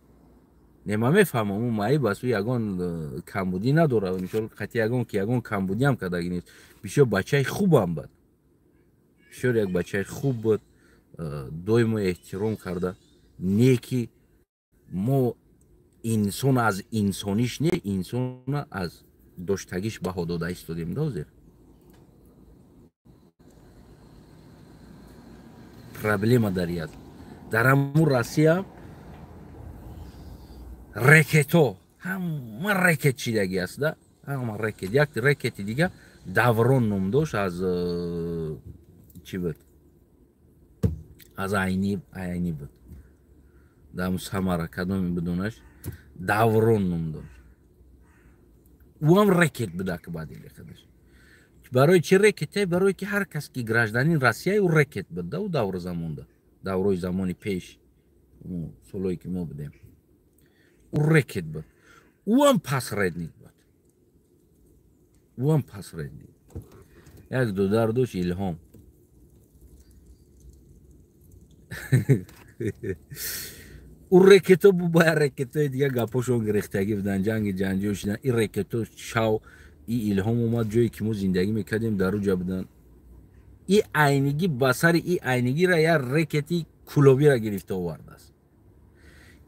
Не, ман мефаҳмам, ӯ маиб аст, ӯ ягон камбудӣ надорад, мисол қатъи ягон ки ягон камбудиам кардаги нест. Бисёр бачаи хубам буд. Бисёр як бачаи хуб буд, доимо эҳтиром карда. Не ки мо инсон аз инсониш не, инсона аз доштагиш баҳо дода истодем ҳозир. Проблема дар яд. Дар ҳамун Россия рекето, ҳама рекет чидаги аст, да? Ҳама рекет. Як рекети дига Даврон ном дошт, аз чӣ буд? Аз Айни, Айни буд. Дар ҳамун Самара кадоме бидонаш, Даврон ном дошт. Ӯ ҳам рекет буда ки баъди худаш. Барои чӣ рекете? Барои ки ҳар кас ки гражданин Россия, ӯ рекет буд, да, ӯ даври замонда. Даврои замони пеш, солое ки мо будем. Ӯ рекет буд. Ӯ ҳам посредник буд. Ӯ ҳам посредник. Як дудар дошт Илҳом. Ӯ рекето бу ба рекетои дига гапошон гирехтагӣ будан, ҷанги ҷанҷиё шидан. Ин рекето шав, и Илҳом омад ҷое ки мо зиндагӣ мекардем, дар уҷа будан. И айнигӣ ба сари и айнигиро як рекети кулобиро гирифта овардааст.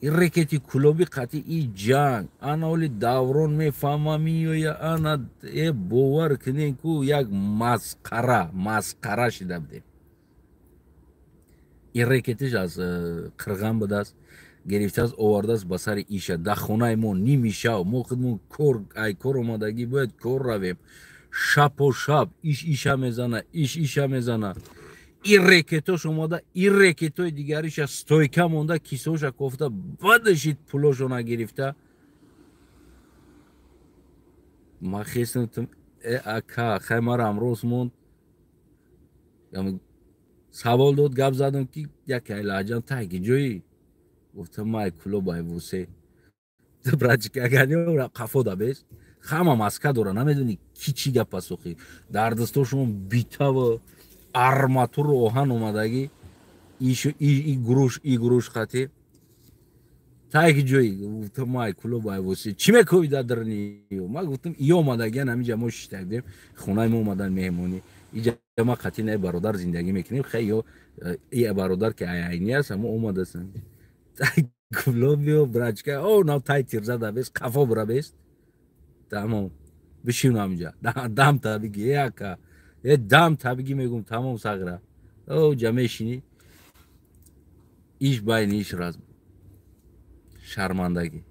И рекети кулоби қатъи и ҷанг, ана оли Даврон мефаҳмам меоя, ана бовар кунем ку як масқара, масқара шида будем. И рекетиш аз Қирған будааст, гирифтааст, овардааст ба сари иша. Дар хонаи мо ними шав, мо худмон кор, ай кор омадагӣ бояд кор равем. Шаб по шаб иш иша мезана, иш иша мезана. И рекетош омада, и рекетои дигариша стойка монда, кисоша кофта, бадашид пулошо нагирифта. Ма хестам, ака, хай мара амрӯз монд. Савол дод, гап задам ки яке ай лаҳҷам таги ҷои. Гуфтам май кулоб ай вусе. Братчика ганиёра қафо да бес. Ҳама маска дора, намедони ки чӣ гап аст охи. Дар дастошон битава арматуру оҳан омадагӣ. Ишу и груш, и груш қати. Таги ҷои, гуфтам май кулоб ай вусе. Чӣ мекови дар дарни? Ма гуфтам ё омадагиан ҳаминҷа мо шиштагдем. Хонаи мо омадан меҳмонӣ. Иҷа ма қатъи най бародар зиндагӣ мекунем. Хай ё и бародар ки ай айни аст, ҳамо омадастанд. Кулобио брачка, о нав тай тир зада бес, қафо бура бес. Тамом. Бишин ҳаминҷа. Дам та биги, э ака. Э дам та биги мегум, тамом сағра. О ҷа мешини. Иш байни иш раз. Шармандагӣ.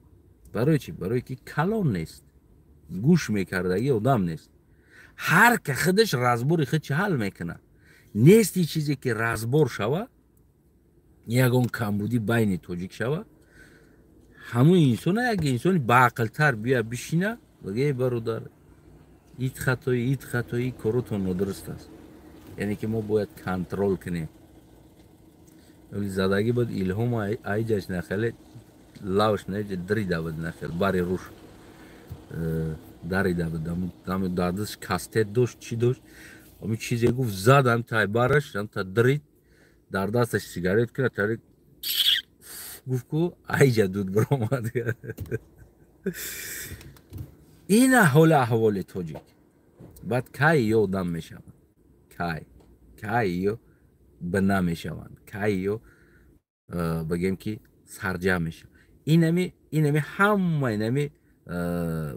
Барои чӣ? Барои ки калон нест. Гӯш мекардагӣ одам нест. Ҳар ка худаш разбори худ чӣ ҳал мекунад. Нести чизе ки разбор шава, ягон камбудӣ байни тоҷик шава, ҳамун инсона як инсони баақлтар бия бишина, бага эй бародар, ит хатои, ит хатои, коротон нодуруст аст. Яъне ки мо бояд контрол кунем. Задагӣ буд Илҳом айҷаш нахеле лавш не дрида буд нахел бари руш дарида буд, ам дардаш кастет дошт, чӣ дошт, ами чизе гуфт, зад ам тай бараш, ам та дрид, дар дасташ сигарет кунад, тари гуфт ку айҷа дуд биромад. Ин ҳоли аҳволи тоҷик. Баъд кай ё одам мешавад? Кай? Кай ё бина мешаванд, кай ё бигем ки сарҷамъ мешаванд. Инами ҳама инами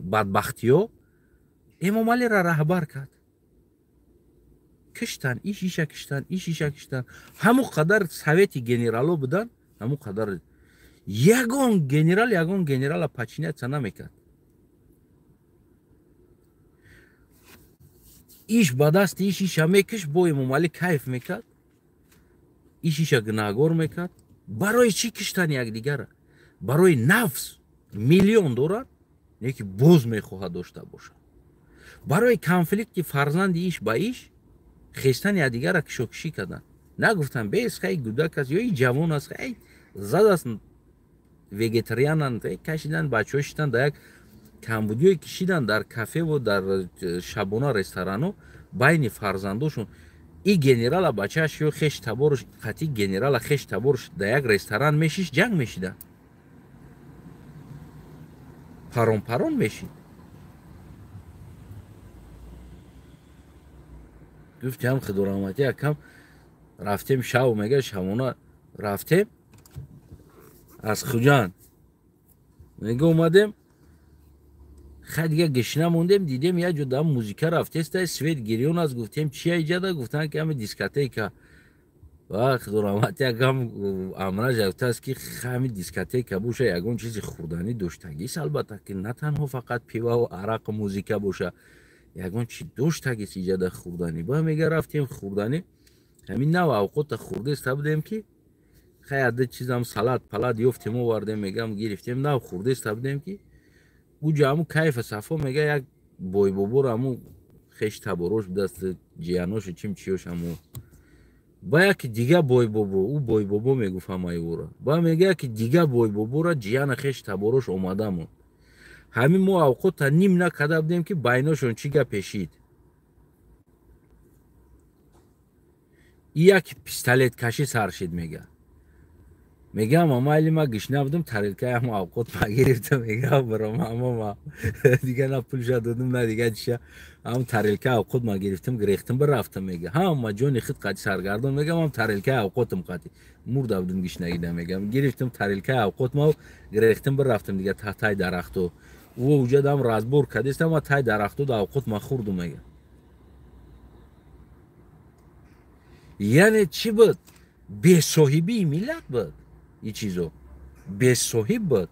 бадбахтиё Эмомалиро раҳбар кард. Киштан, иш иша киштан, иш иша киштан. Ҳамон қадар совети генерало будан, ҳамон қадар ягон генерал ягон генерала подчиняться намекард. Иш ба дасти иш иша мекиш, бо Эмомалӣ кайф мекард, иш иша гунаҳгор мекард. Барои чӣ киштан якдигара? Барои нафс. Миллион дорад, не ки боз мехоҳад дошта бошад. Барои конфликти фарзанди иш ба иш хестани якдигара кишокишӣ кардан. Нагуфтан бес хай гудак аст ё и ҷавон аст, хай зад аст, вегетариананд, кашидан бачаҳо шидан дар як камбудиё кишидан дар кафеву дар шабона ресторану байни фарзандошон. И генерала бачааш ё хеш таборуш қатъи генерала хеш таборуш дар як ресторан мешиш, ҷанг мешида, парон парон мешид. Гуфтиам худораҳматӣ акам рафтем шав, мега шабона рафтем аз Хуҷанд, мега омадем, хай дига гишна мондем, дидем як ҷо дам музика рафтеста, свет гирён аст. Гуфтем чия иҷада? Гуфтанд ки ҳами дискотека. Ва худораҳматӣ акам амраж гуфтааст ки ҳами дискотека боша, ягон чизи хӯрданӣ доштагист, албатта ки на танҳо фақат пиваву арақу музика боша, ягон чи доштагист иҷада хӯрданӣ. Ба мега рафтем хӯрданӣ, ҳамин нав авқота хӯрдеста будем ки хай ада чизам салат палат ёфтем овардем, мегам гирифтем, нав хӯрдеста будем ки уҷа ҳамун кайфа сафо, мега як бойбоборо ҳамун хеш таборош будаст, ҷияношу чим чиёш ҳамун. Ба яки дига бойбобо, ӯ бойбобо мегуфт ҳамаи ӯро. Ба мега яки дига бойбоборо ҷияна хеш таборош омадамон. Ҳамин мо авқота ним накарда будем ки байношон чӣ гап пешид. Як пистолеткашӣ сар шид, мега. Мегам майли ма гишна будам, тарелкаи ҳамо авқот ма гирифтам, мегам баром ҳамо ма дига на пулша додам, на дига чиша, ҳам тарелкаи авқот ма гирифтам, гирехтам бирафтам, мега. Ҳама ҷони худ қати саргардон, мегам ҳам тарелкаи авқотам қати мурда будам гишнагида, мегам гирифтам тарелкаи авқот ма гирехтам бирафтам дига таҳтаи дарахту. Ӯ уҷадам разбор кардестам, ма таи дарахту да авқот ма хӯрдум, мега. Яъне чӣ буд? Бесоҳибии миллат буд. И чизо бесоҳиб буд.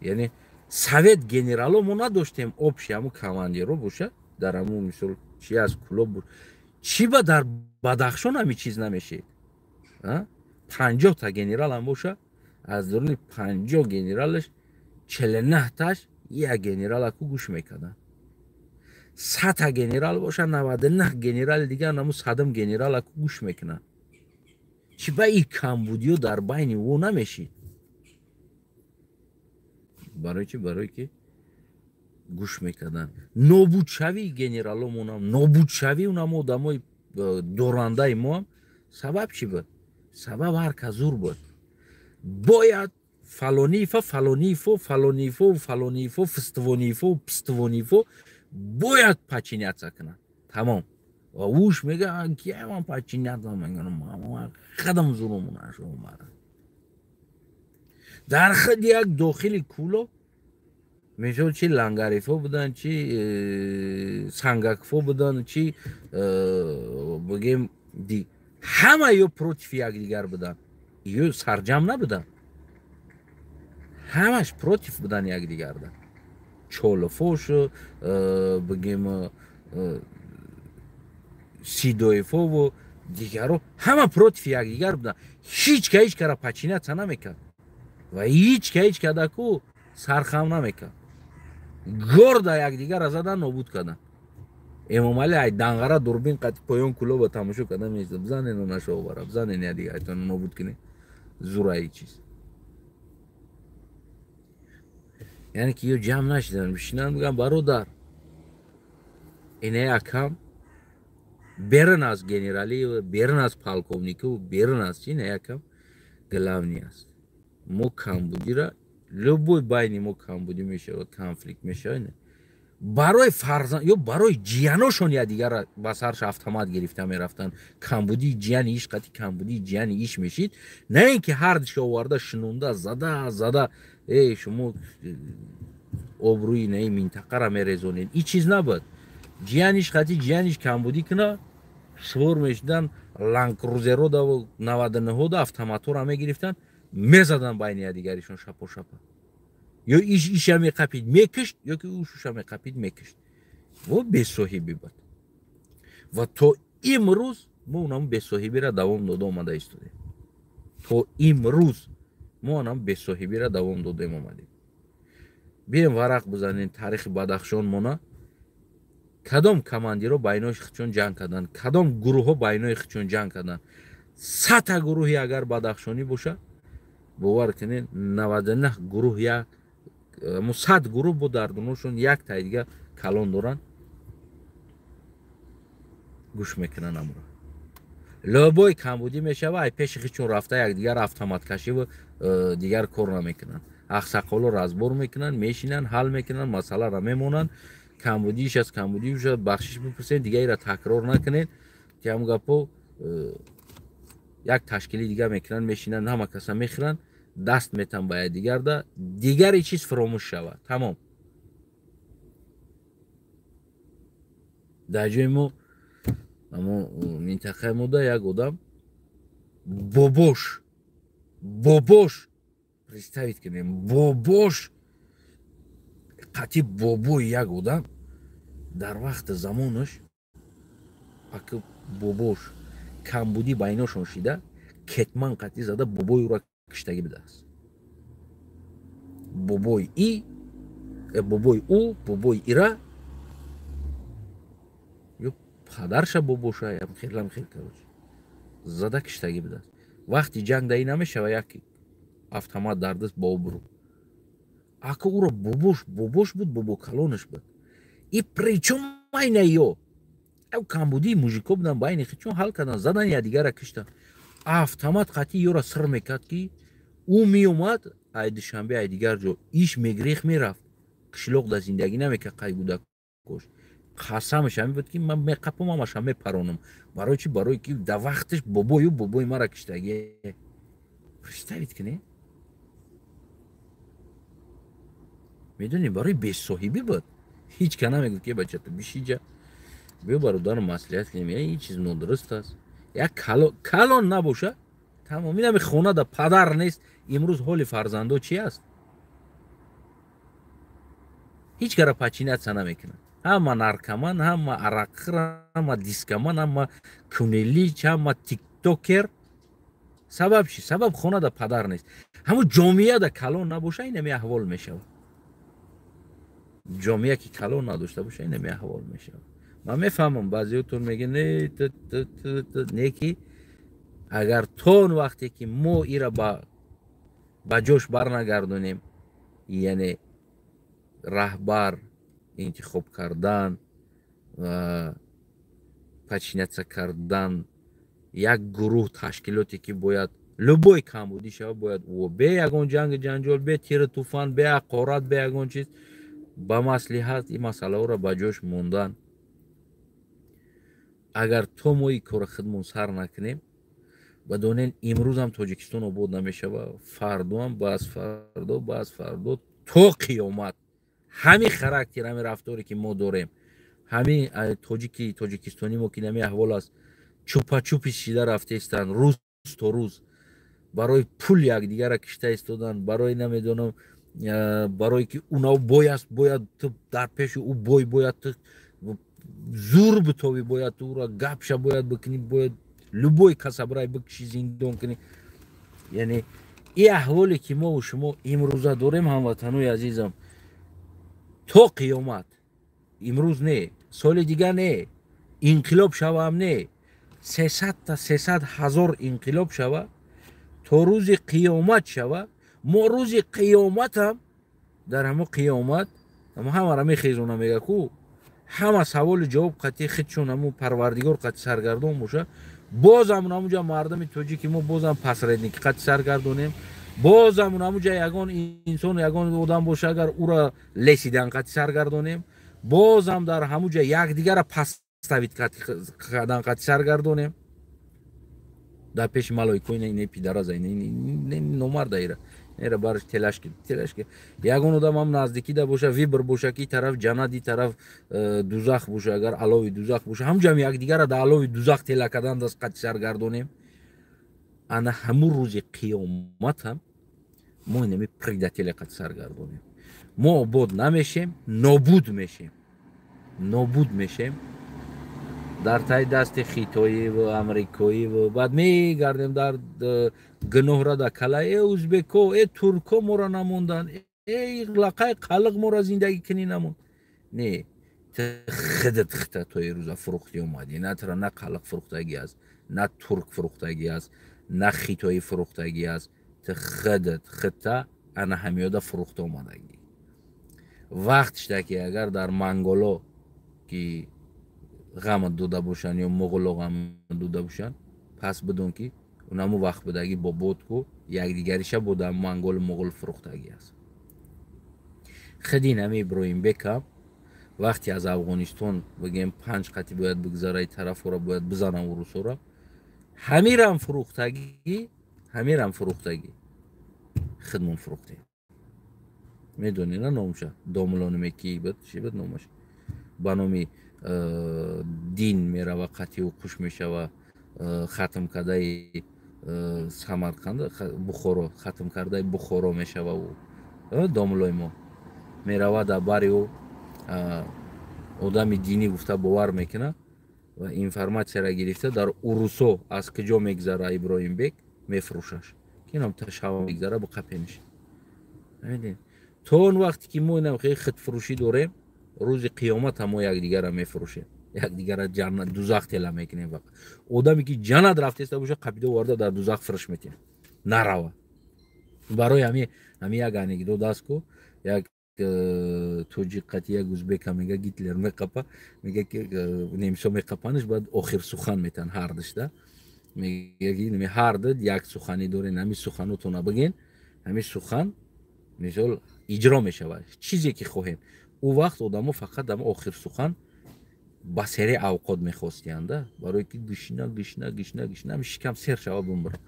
Яъне совет генерало мо надоштем, общий ҳамун командиро боша, дар ҳамун мисол чи аз Кулоб буд. Чӣ ба дар Бадахшон ҳамин чиз намешид? 50 та генерал ҳам боша, аз дуруни 50 генералаш 49 таш як генералаку гӯш мекарданд. 100 та генерал боша, 99 генерали дигар наму садам генералаку гӯш мекунанд. Чӣ ба ин камбудиё дар байни ӯ намешид? Барои чӣ? Барое ки гӯш мекарданд. Нобудшавии генераломонам, нобудшавии унам одамои дорандаи моам сабаб чӣ буд? Сабаб ҳар кас зур буд. Бояд фалонифа, фалонифо, фалонифо, фалонифо, фиствонифо, пиствонифо бояд подчиняться кунад. Тамом. Ва уш мега кияман подчиняться мекунам, қадам зурумунаш омада. Дар худ як дохили Кулоб мисол чи лангарифо буданд, чи сангакфо буданд, чи бигем ҳама ё против якдигар буданд, ё сарҷам набуданд, ҳамаш против буданд якдигарда. Чолофошу бигем Сидоевову дигаро ҳама против якдигар буданд. Ҳеч ка ҳеч кара подчиняться намекард ва ҳеч ка ҳеч кадаку сархам намекард. Горда якдигарра задан, нобуд карданд. Эмомалӣ ай данғара дурбин қати поён Кулоба тамошо карда меистад. Бизанену нашовара, бизанен якдигаратон нобуд кунед. Зураи чиз. Яъне ки ё ҷамъ нашидан, бишинанд бигӯянд бародар, инаи акам берун аз генералӣ, берун аз полковникӣ, берун аз чи, инаи акам главный аст. Мо камбудира любой байни мо камбудӣ мешавад, конфликт мешавад, Барои фарзанд ё барои ҷияношон якдигарро ба сарш автомат гирифта мерафтанд. Камбудии ҷияни иш қати камбудии ҷияни иш мешид, на ин ки ҳардишо оварда шинонда зада зада эй шумо обрӯи наи минтақаро мерезонед. Ин чиз набуд. Ҷияниш қати ҷияниш камбудӣ куна свор мешидан, ланкрузеро 99-ҳода автоматҳоро мегирифтанд, мезаданд байни якдигаришон шапо шапа. Ё иш иша меқапид мекишт, ё ки уш уша меқапид мекишт. Во бесоҳибӣ буд. Ва то имрӯз мо онам бесоҳибиро давом дода омада истодем. То имрӯз мо онам бесоҳибиро давом додем омадем. Бием варақ бизанем таърихи Бадахшон мона. Кадом командиро байнои худшон ҷанг карданд, кадом гурӯҳҳо байнои худшон ҷанг карданд. 100 гурӯҳи агар бадахшонӣ боша, бовар кунед 99 гурӯҳ як 100 гурӯҳ бо дардуношон як тай дига калон доранд, гӯш мекунанд амро. Лобой камбудӣ мешава, ай пеши худшон рафта якдигар автоматкашиву дигар кор намекунанд. Ақсақоло разбор мекунанд, мешинанд, ҳал мекунанд, масъаларо мемонанд. Камбудииш аст, камбудиш аст, бахшиш бипурсед, дигареро такрор накунед. Ки ҳамн гапо як ташкили дига мекунанд, мешинанд, ҳама каса мехӯранд, даст метан ба якдигарда, дигари чиз фуромӯш шавад. Тамом. Дар ҷои мо амо минтақаи мода як одам бобош, бобош представить кунем, бобош қати бобои як одам дар вақти замонаш аки бобош камбудӣ байношон шида, кетман қати зада бобои ӯро киштагӣ будааст. Бобои и бобои ӯ, бобои ира ё падарша бобоша хелам хел короче зада киштагӣ будааст. Вақти ҷанг даи намешава як автомат дар даст ба обрӯ. Ака ӯро бобош, бобош буд, бобо калонаш буд. И причём айна ё ав камбудии мужико будан байни худшон ҳал кардан, задан якдигарро киштан. Автомат қатъи ёро сир мекард, ки ӯ меомад ай Душанбе, ай дигар ҷо иш мегрех мерафт, қишлоқ дар зиндагӣ намекард қай гудакош. Қасамаш ҳамин буд, ки ман меқапам, ҳамаша мепаронам. Барои чи? Барои ки дар вақташ бобою бобои мара киштагӣ. Представить кунед? Медонӣ, барои бесоҳибӣ буд. Ҳеҷ ка намегуфт, ки бача ту бишиҷа, биё бародару маслиҳат кунем, ин чиз нодуруст аст. Як калон набоша, тамом. Инами хона да падар нест, имрӯз ҳоли фарзандо чи аст? Ҳеҷ кара пачинатса намекунад. Ҳама наркоман, ҳама арақхӯр, ҳама дискоман, ҳама кунелич, ҳама тиктокер. Сабаб чи? Сабаб хона да падар нест. Ҳамун ҷомеа да калон набоша, инами аҳвол мешавад. Ҷомеа ки калон надошта боша, инами аҳвол мешавад. Ман мефаҳмам, баъзеҳотон мегӯянд не, не, ки агар то он вақте ки мо ира ба ҷош барнагардонем, яъне раҳбар интихоб кардан, подчиняться кардан, як гурӯҳ ташкилоте ки бояд любой камбудӣ шава, бояд ӯ бе ягон ҷанги ҷанҷол, бе тиру туфан, бе ҳақорат, бе ягон чиз ба маслиҳат ин масъалаҳоро ба ҷош мондан. Агар то мо ин кора худмон сар накунем, ба донен имрӯзам Тоҷикистон обод намешава, фардоам, баъз фардо, баъз фардо то қиёмат ҳамин характер, ҳамин рафторе ки мо дорем, ҳамин тоҷики тоҷикистонӣ мо ки нами аҳвол аст, чупачупи шида рафтаистанд рӯз то рӯз, барои пул якдигарро кишта истодан, барои намедонам, барои ки унав бой аст, бояд ту дар пеши ӯ бой, бояд ту зур битовӣ, бояд ту ӯро гапша бояд бикунӣ, бояд любой касабрай бикши, зиндон кунӣ. Яъне ин аҳволе ки мо шумо имрӯза дорем, ҳамватанои азизам, то қиёмат, имрӯз не, соли дига не, инқилоб шавам не, 300 та 300 ҳазор инқилоб шава, то рӯзи қиёмат шава. Мо рӯзи қиёматам дар ҳамо қиёмат ҳамаро мехезона, мега ку ҳама саволу ҷавоб қатъи худшон ҳамун парвардигор қатъи саргардон боша, бозам ҳамунҷа мардуми тоҷики мо бозам посредник қатъи саргардонем, бозам ҳамунҷа ягон инсон, ягон одам боша, агар ӯро лесидан қатъи саргардонем, Бозам дар ҳамуҷа якдигара паставид кардан қати саргардонем. Дар пеши малоико не пидараза, не номарда ира. Нера барш телашки, телашки. Ягон одам ҳам наздикида боша, вибр боша, ки тараф ҷаннат, и тараф дузах боша, агар алови дузах боша, ҳамҷам якдигара дар алови дузах тела кардан даст қати саргардонем. Ана ҳамун рӯзи қиёмат ҳам мо инами предателя қати саргардонем. Мо обод намешем, нобуд мешем. Нобуд мешем. Дар таи дасти хитоӣ ва амрикоӣ ва баъд мегардем дар гуноҳра дар кала, э узбеко, э турко моро намонданд, э лақаи қалиқ моро зиндагӣ кунӣ намонд. Не, ту худат хита то ирӯза фурӯхтӣ омадӣ. На тура на қалиқ фурӯхтагӣ аст, на турк фурӯхтагӣ аст, на хитоӣ фурӯхтагӣ аст. Ту худат хита ана ҳамиёда фурӯхта омадагӣ. Вақт шуда ки агар дар манголо ки ғам дода бошанд ё муғуло ғам дода бошанд, пас бидон ки унаму вақт будаги бобод ку якдигариша буда монголу муғул фурӯхтагӣ аст. Хиди нами Иброҳимбекам вақте аз Афғонистон бигем 5 қати бояд бигзараи тарафора бояд бизанам урусора, ҳамирам фурӯхтагӣ, ҳамирам фурӯхтагӣ, хидмон фурӯхтем. Медонӣ на номша? Домулономе ки буд, чӣ буд номаш? Ба номи дин мерава, қатъи қуш мешава, хатм кардаи Самарқанд, Бухоро, хатм кардаи Бухоро мешава ӯ. Домулои мо мерава дар бари ӯ одами динӣ гуфта бовар мекунад ва информатсияро гирифта дар урусо аз куҷо мегзара Иброҳимбек мефурӯшаш. Ки инам ташава мегзара бо қапениш. То он вақте ки мо инам хеле худфурӯшӣ дорем, рӯзи қиёмат ҳам мо якдигарро мефурӯшем, якдигарро ҷаннат дузах тела мекунем. Фақат одаме ки ҷаннат рафтеста боша, қапида оварда дар дузах фурӯш метиҳем, нарава. Барои ҳами як анекдот аст ку, як тоҷик қати як узбека мега Гитлер меқапа, мега ки немисо меқапанаш, баъд охир сухан метан ҳардушда. Мега ки ҳарду як суханӣ дорен, ҳами суханотона биген, ҳами сухан мисол иҷро мешавад, чизе ки хоҳем. Ӯ вақт одамо фақат ам охир сухан ба сере авқот мехостиянд, барое ки гишна гишна гишна гишна шикам сер шава бумбара.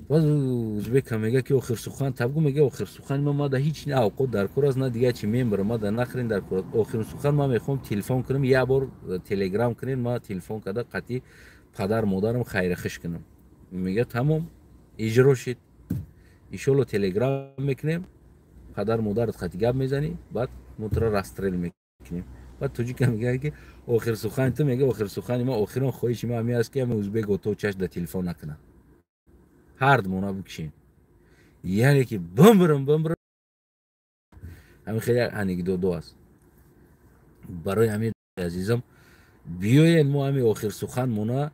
Баъд узбека мега ки охир сухан табгу, мега охир сухан ма мада ҳеч на авқот дар кор аст, на дига чи мембара, мада нахрен дар кор. Охир сухан ма мехоҳам телефон кунам, як бор телеграм кунем, ма телефон карда қатъи падар модарам хайрхиш кунам. Мега тамом иҷро шид, иншолло телеграм мекунем, падар модарат қати гап мезанӣ, баъд мо туро расстрел мекунем. Баъд тоҷика мега ки охир сухани ту, мега охир сухани ма, охирон хоҳиши ма ҳамин аст ки ҳамин узбек ото чаш да телефон накунад, ҳард мона бикшем. Яъне ки бимбирам бимбирам. Ҳамин хеле як анекдодо аст. Барои ҳамин азизам биёед мо ҳамин охир сухан мона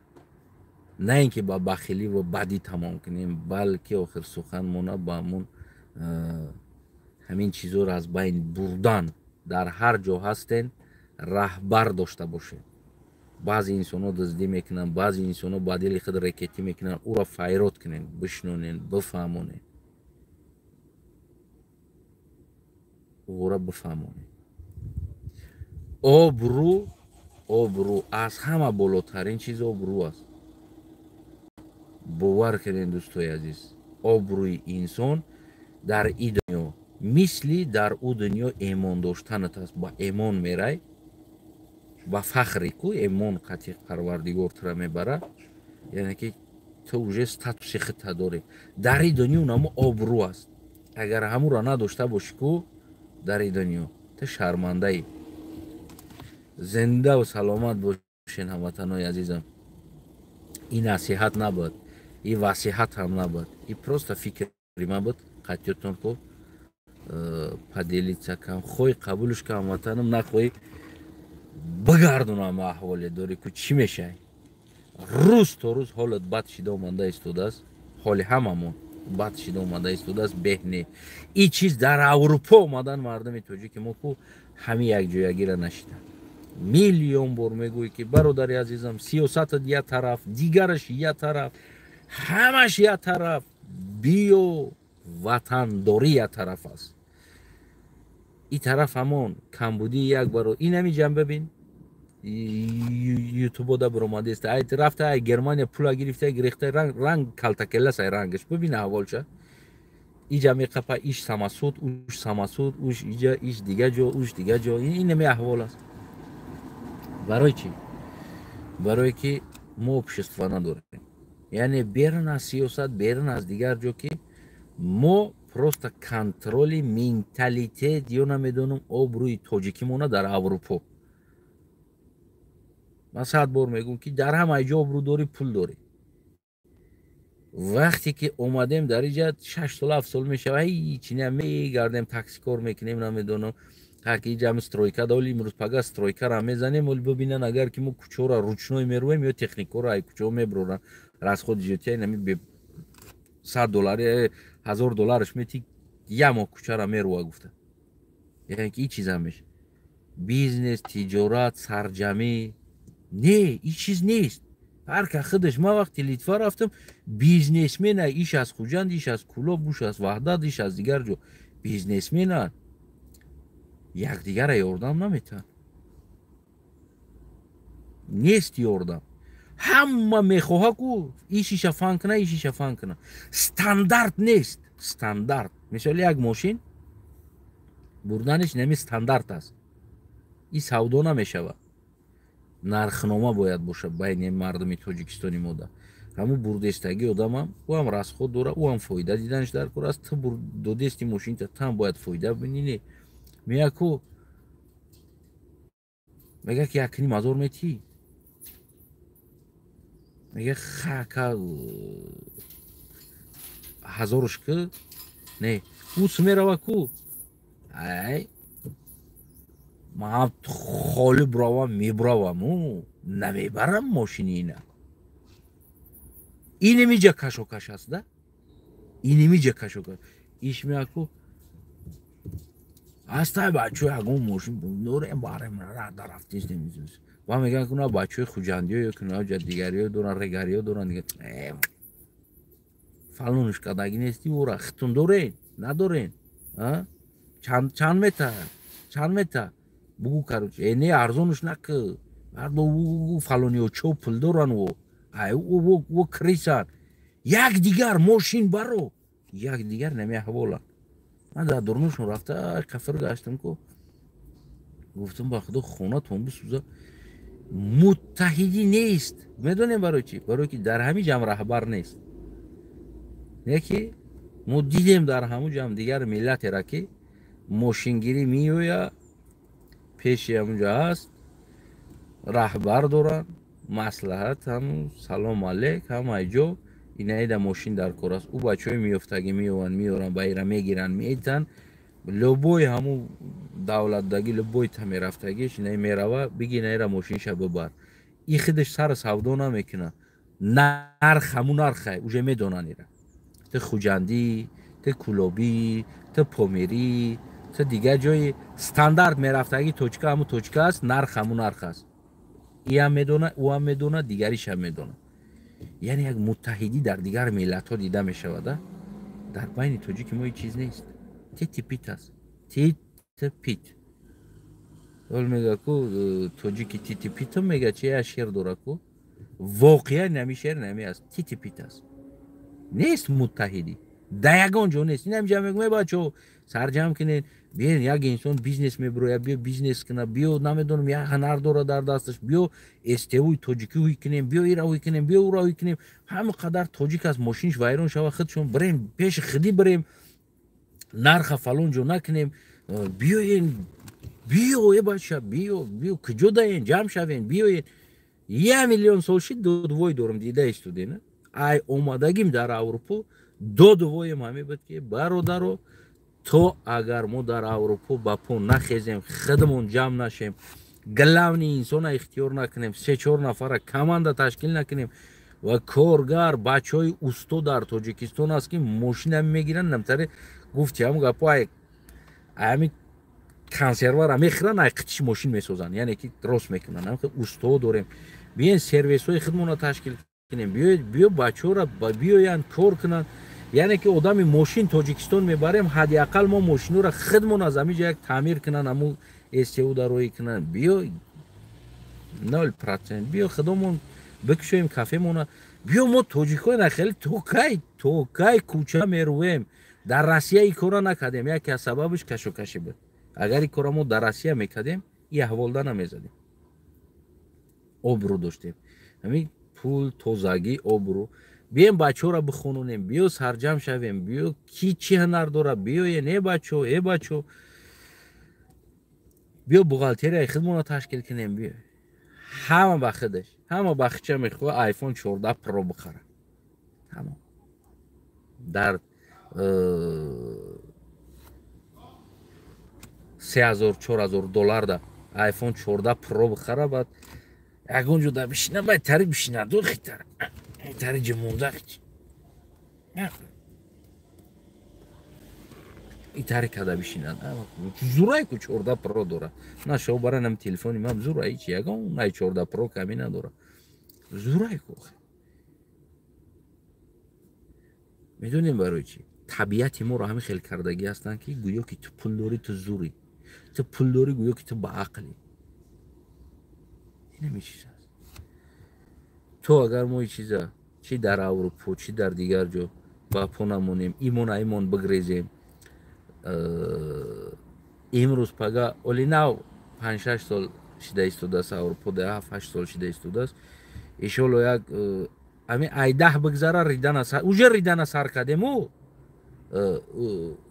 на ин ки ба бахилӣ ва бадӣ тамом кунем, балки охир сухан мона ба ҳамун ҳамин чизоро аз байн бурдан. Дар ҳар ҷо ҳастен раҳбар дошта бошед. Баъзе инсонҳо дуздӣ мекунанд, баъзе инсонҳо ба дили худ рекетӣ мекунанд, ӯро файрод кунед, бишнонед, бифаҳмонед, ӯро бифаҳмонед. Обрӯ, обрӯ аз ҳама болотарин чиз обрӯ аст. Бовар кунед дӯстои азиз, обрӯи инсон дар ин дунё мисли дар ӯ дунё эмон доштанат аст. Ба эмон мерай, ба фахре ку эмон қатъи парвардигор тура мебара, яъне ки ту уже статуси худта дорӣ. Дар ин дунё намо обрӯ аст. Агар ҳамуро надошта бошӣ ку дар ин дунё ту шармандаӣ. Зиндаву саломат бошен ҳамватанои азизам. Ин насиҳат набуд, ин васиҳат ҳам набуд, ин просто фикри ман буд. Қатъиётон ку поделиться кам, хоҳӣ қабулш кам ҳамватанам, нахоҳӣ бигардонам аҳволе дорӣ ку чӣ мешавӣ. Рӯз то рӯз ҳолат бад шида омада истодааст, ҳоли ҳамамон бад шида омада истодааст. Беҳ не, ин чиз дар Аврупо омадан мардуми тоҷики мо ку ҳамин якҷоягира нашида. Миллион бор мегӯӣ ки бародари азизам, сиёсатат як тараф, дигараш як тараф, ҳамаш як тараф, биё ватандорӣ як тараф аст. И тараф ҳамон камбудии як баро инами ҷам бибин, ютубода биромадест, ай рафта, ай Германия пула гирифта, гирехта, ранг калтакеллас, ай рангаш бибин, аҳволша. Иҷа меқапа, иш самосуд, уш самосуд, уш иҷа, иш дига ҷо, уш дига ҷо. Инами аҳвол аст. Барои чӣ? Барое ки мо общество надорем, яъне берун аз сиёсат, берун аз дигар ҷо, ки мо просто контроли менталитет ё намедонам, обрӯи тоҷикимона дар Аврупо. Ман 100 бор мегӯм, ки дар ҳамаи ҷо обрӯ дорӣ, пул дорӣ. Вақте ки омадем дар иҷа, 6 сол, 7 сол мешава, ҳичи не, мегардем, таксикор мекунем, намедонам, ҳаки иҷа стройка доли, имрӯз пага стройкара мезанем. Оли бибинан, агар ки мо кӯчаро ручной мерӯем ё техникаро ай кӯчао мебуроран, расходи ҷотия нами 100 доллари, 1000 доллараш мети, як моҳ кӯчара мерӯва гуфта. Яъне ки и чизам меша бизнес, тиҷорат, сарҷамӣ не, и чиз нест. Ҳар ка худаш. Ман вақти Литва рафтам, бизнесмена, иш аз Хуҷанд, иш аз Кӯлоб, уш аз Ваҳдат, иш аз дигар ҷо бизнесмена, якдигара ёрдам наметаҳанд, нест ёрдам. Ҳама мехоҳа ку ишиша фан куна, ишиша фан куна. Стандарт нест, стандарт. Мисоли, як мошин бурданиш нами стандарт аст, и савдо намешавад. Нархнома бояд бошад байни мардуми Тоҷикистони мода. Ҳамун бурдестагии одамам, ӯ ҳам расход дора, ӯ ҳам фоида диданаш дар кор аст. Ту додести мошинта, там бояд фоида бинӣ. Не, меяку мега, ки 1,5 ҳазор метӣ, мега, хака ҳазоруш ки не, ӯ мерава ку, ай ман холӣ буравам, мебураваму намебарам мошини ина. Инамиҷа кашокаш аст да, инамиҷа кашокаш. Иш меяку ҳастай, бачаҳо, ягон мошин дорем, барем, дарафтистем. Ва мегӯянд, ки бачаҳои хуҷандиё ё ки дигариё доран, регариё доран, фалонш кадаги нести, ура хитун дорен, надорен, чанд мета, чанд мета бугу, короче, не, арзонуш наки, фалониё чо пул доран, о крисан, якдигар мошин баро, якдигар намеаҳволанд. Ман дар дурнушон рафта кафир гаштам ку, гуфтам, ба худо, хонатон бисӯза, муттаҳидӣ нест. Медонем барои чӣ? Барое ки дар ҳамин ҷамъ раҳбар нест. Не ки мо дидем дар ҳамун ҷамъ дигар миллатера, ки мошингирӣ меоя, пеши ҳамунҷо ҳаст, раҳбар доранд, маслиҳат, ҳамун салом алейк, ҳамаи ҷо инаида мошин дар кор аст. Ӯ бачаҳои меёфтагӣ меованд, меоранд, ба ира мегиранд, метан любой ҳамун давлатдагӣ, любой та мерафтагиш, инаи мерава, биги, инаира мошинша бибар. И худаш сари савдо намекунад, нарх ҳамун нархай, уже медонанд ира. Ту хуҷандӣ, ту кӯлобӣ, ту помирӣ, ту дигар ҷои, стандарт мерафтагӣ, точка ҳамун точка аст, нарх ҳамун нарх аст. Иам медонад, ӯам медонад, дигаришам медонад. Яъне як муттаҳидӣ дар дигар миллатҳо дида мешавад, дар байни тоҷики мо ҳеҷ чиз нест, тити пит аст, тити пит. Ол мега ку тоҷики тити питу мега, чи я шер дора ку, воқеан нами шер нами аст, тити пит аст. Нест муттаҳидӣ, да ягон ҷо нест. Инам ҷа мегӯм, бачаҳо, сарҷамъ кунед, биен, як инсон бизнес мебирояд, биё бизнес куна, биё, намедонам, як ҳунар дора дар дасташ, биё СТОи тоҷикӣ ҳуй кунем, биё ира ҳуй кунем, биё ура ҳуй кунем. Ҳама қадар тоҷик аст, мошинш вайрон шава, худшон бирем, пеши худӣ бирем, нарха фалон ҷо накунем. Биёен, биё, э бача, биё, биё, куҷо даен, ҷамъ шавен, биёен. 1 миллион сол шид, додвой дорам, дида истудена. Ай омадагим дар Аврупо, додвоем ҳаме буд, ки бародаро, то агар мо дар Аврупо ба по нахезем, худмон ҷамъ нашем, главный инсона ихтиёр накунем, се чор нафара команда ташкил накунем ва коргар, бачаҳои усто дар Тоҷикистон аст, ки мошина мегиранд, намтаре гуфти, ҳамн гапо, ами консервара мехӯранд, ай қитиши мошин месозанд, яъне ки рост мекунанд. Усто дорем, биен, сервисҳои худмонро ташкил кунем, биё, бачаҳоро биёянд, кор кунанд. Яъне ки одами мошин Тоҷикистон мебарем, ҳадди ақал мо мошинуро худмон аз ҳамин ҷо як таъмир кунан, ҳамун СТУ дароӣ кунан. Биё 0%, биё худомон бикушоем кафемона. Биё мо тоҷикои нахеле то кай кӯча мерӯем. Дар Россия ин кора накардем, яке аз сабабаш кашокашӣ буд. Агар ин кора мо дар Россия мекардем, ин аҳволда намезадем. Обрӯ доштем. Ҳамин пул, тозагӣ, обрӯ. Бием бачаҳоро бихононем, биё сарҷам шавем, биё ки чӣ ҳунар дорад, биёен, э бачо, э бачо. Биё бухгалтерияи худмонро ташкил кунем, биё. Ҳама ба худаш, ҳама ба худша мехоҳад iPhone 14 Pro бихарад. Тамом. Дар 3000 4000 доллар да iPhone 14 Pro бихара, баъд ягон ҷо да бишина, баъд тари бишина, ду хитар. Тари ҷимонда. Итари када бишина. Зурай ку 14 Pro дора. На шо бара нам телефони ман зурай чи ягон най 14 Pro ками надора. Зурай ку. Медонем барои чӣ? Табиати моро ҳамин хел кардагӣ ҳастанд, ки гӯё ки ту пул дорӣ, ту зурӣ. Ту пул дорӣ, гӯё ки ту ба ақлӣ. Ин ҳамин чиз аст. То агар мо ин чиза чӣ дар Аврупо, чӣ дар дигар ҷо ба по намонем, имон аймон бигрезем, имрӯз пага оли нав 5-6 сол шида истодааст Аврупо, 7-8 сол шида истодааст. Иншоалло як ҳамин ай 10 бигзара, ридана уже ридана сар кардем,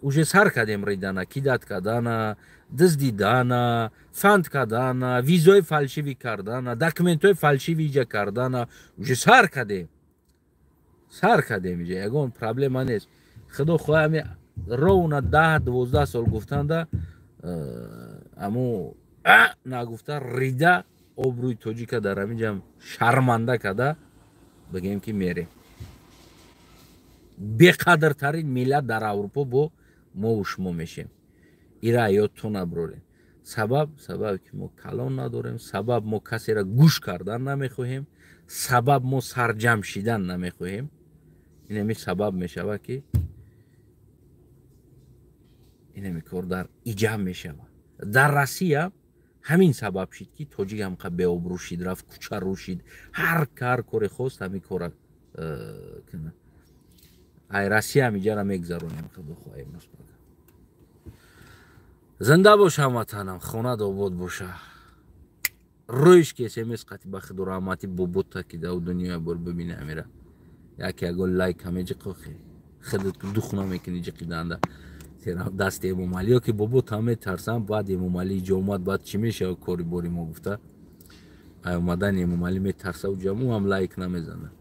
уже сар кардем ридана, кидат кардана, дуздидана, фанд кардана, визои фалшивӣ кардана, документҳои фалшивӣ иҷа кардана, уже сар кардем. Сар кардем иҷа, ягон проблема нест. Худо хоҳад ҳамин ровно 10-12 сол гуфтанда, аммо нагуфта рида обрӯи тоҷика дар ҳамин ҷам шарманда карда, бигем ки мерем. Беқадртарин миллат дар Аврупо бо мову шумо мешем. Ира ёдтон наброрем. Сабаб ки мо калон надорем, сабаб мо касеро гӯш кардан намехоҳем, сабаб мо сарҷам шидан намехоҳем. Ин ҳамин сабаб мешавад, ки ин ҳамин кор дар иҷаб мешавад. Дар Россия ҳамин сабаб шид, ки тоҷик ҳамқа беобрӯ шид, рафт кӯчарӯ шид, ҳар коре хост ҳамин кора кунад. Ай Россия ҳам иҷара мегзаронем, худо хоҳад имрӯз. Зинда бош ҳамватанам, хонат обод боша. Рӯиш ки смс қати ба худу раҳмати бобота ки дар дунё бор бибини амира. Яке ягон лайк ҳаме ҷиқохи. Худат дух намекунӣ ҷиқиданда. Дасти Эмомалӣ ё ки бобот ҳам метарсам, баъд Эмомалӣ иҷо омад, баъд чӣ мешавад кори бори мо гуфта. Ай омадани Эмомалӣ метарса, уҷам ӯ ҳам лайк намезанад.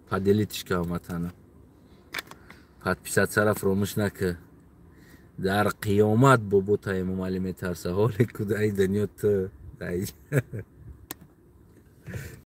Поделитиш ка ҳамватанам. Подписатсияро фаромӯш накун. Дар қиёмат бобота Эмомалӣ метарса. Ҳоле кудаи дунё ту.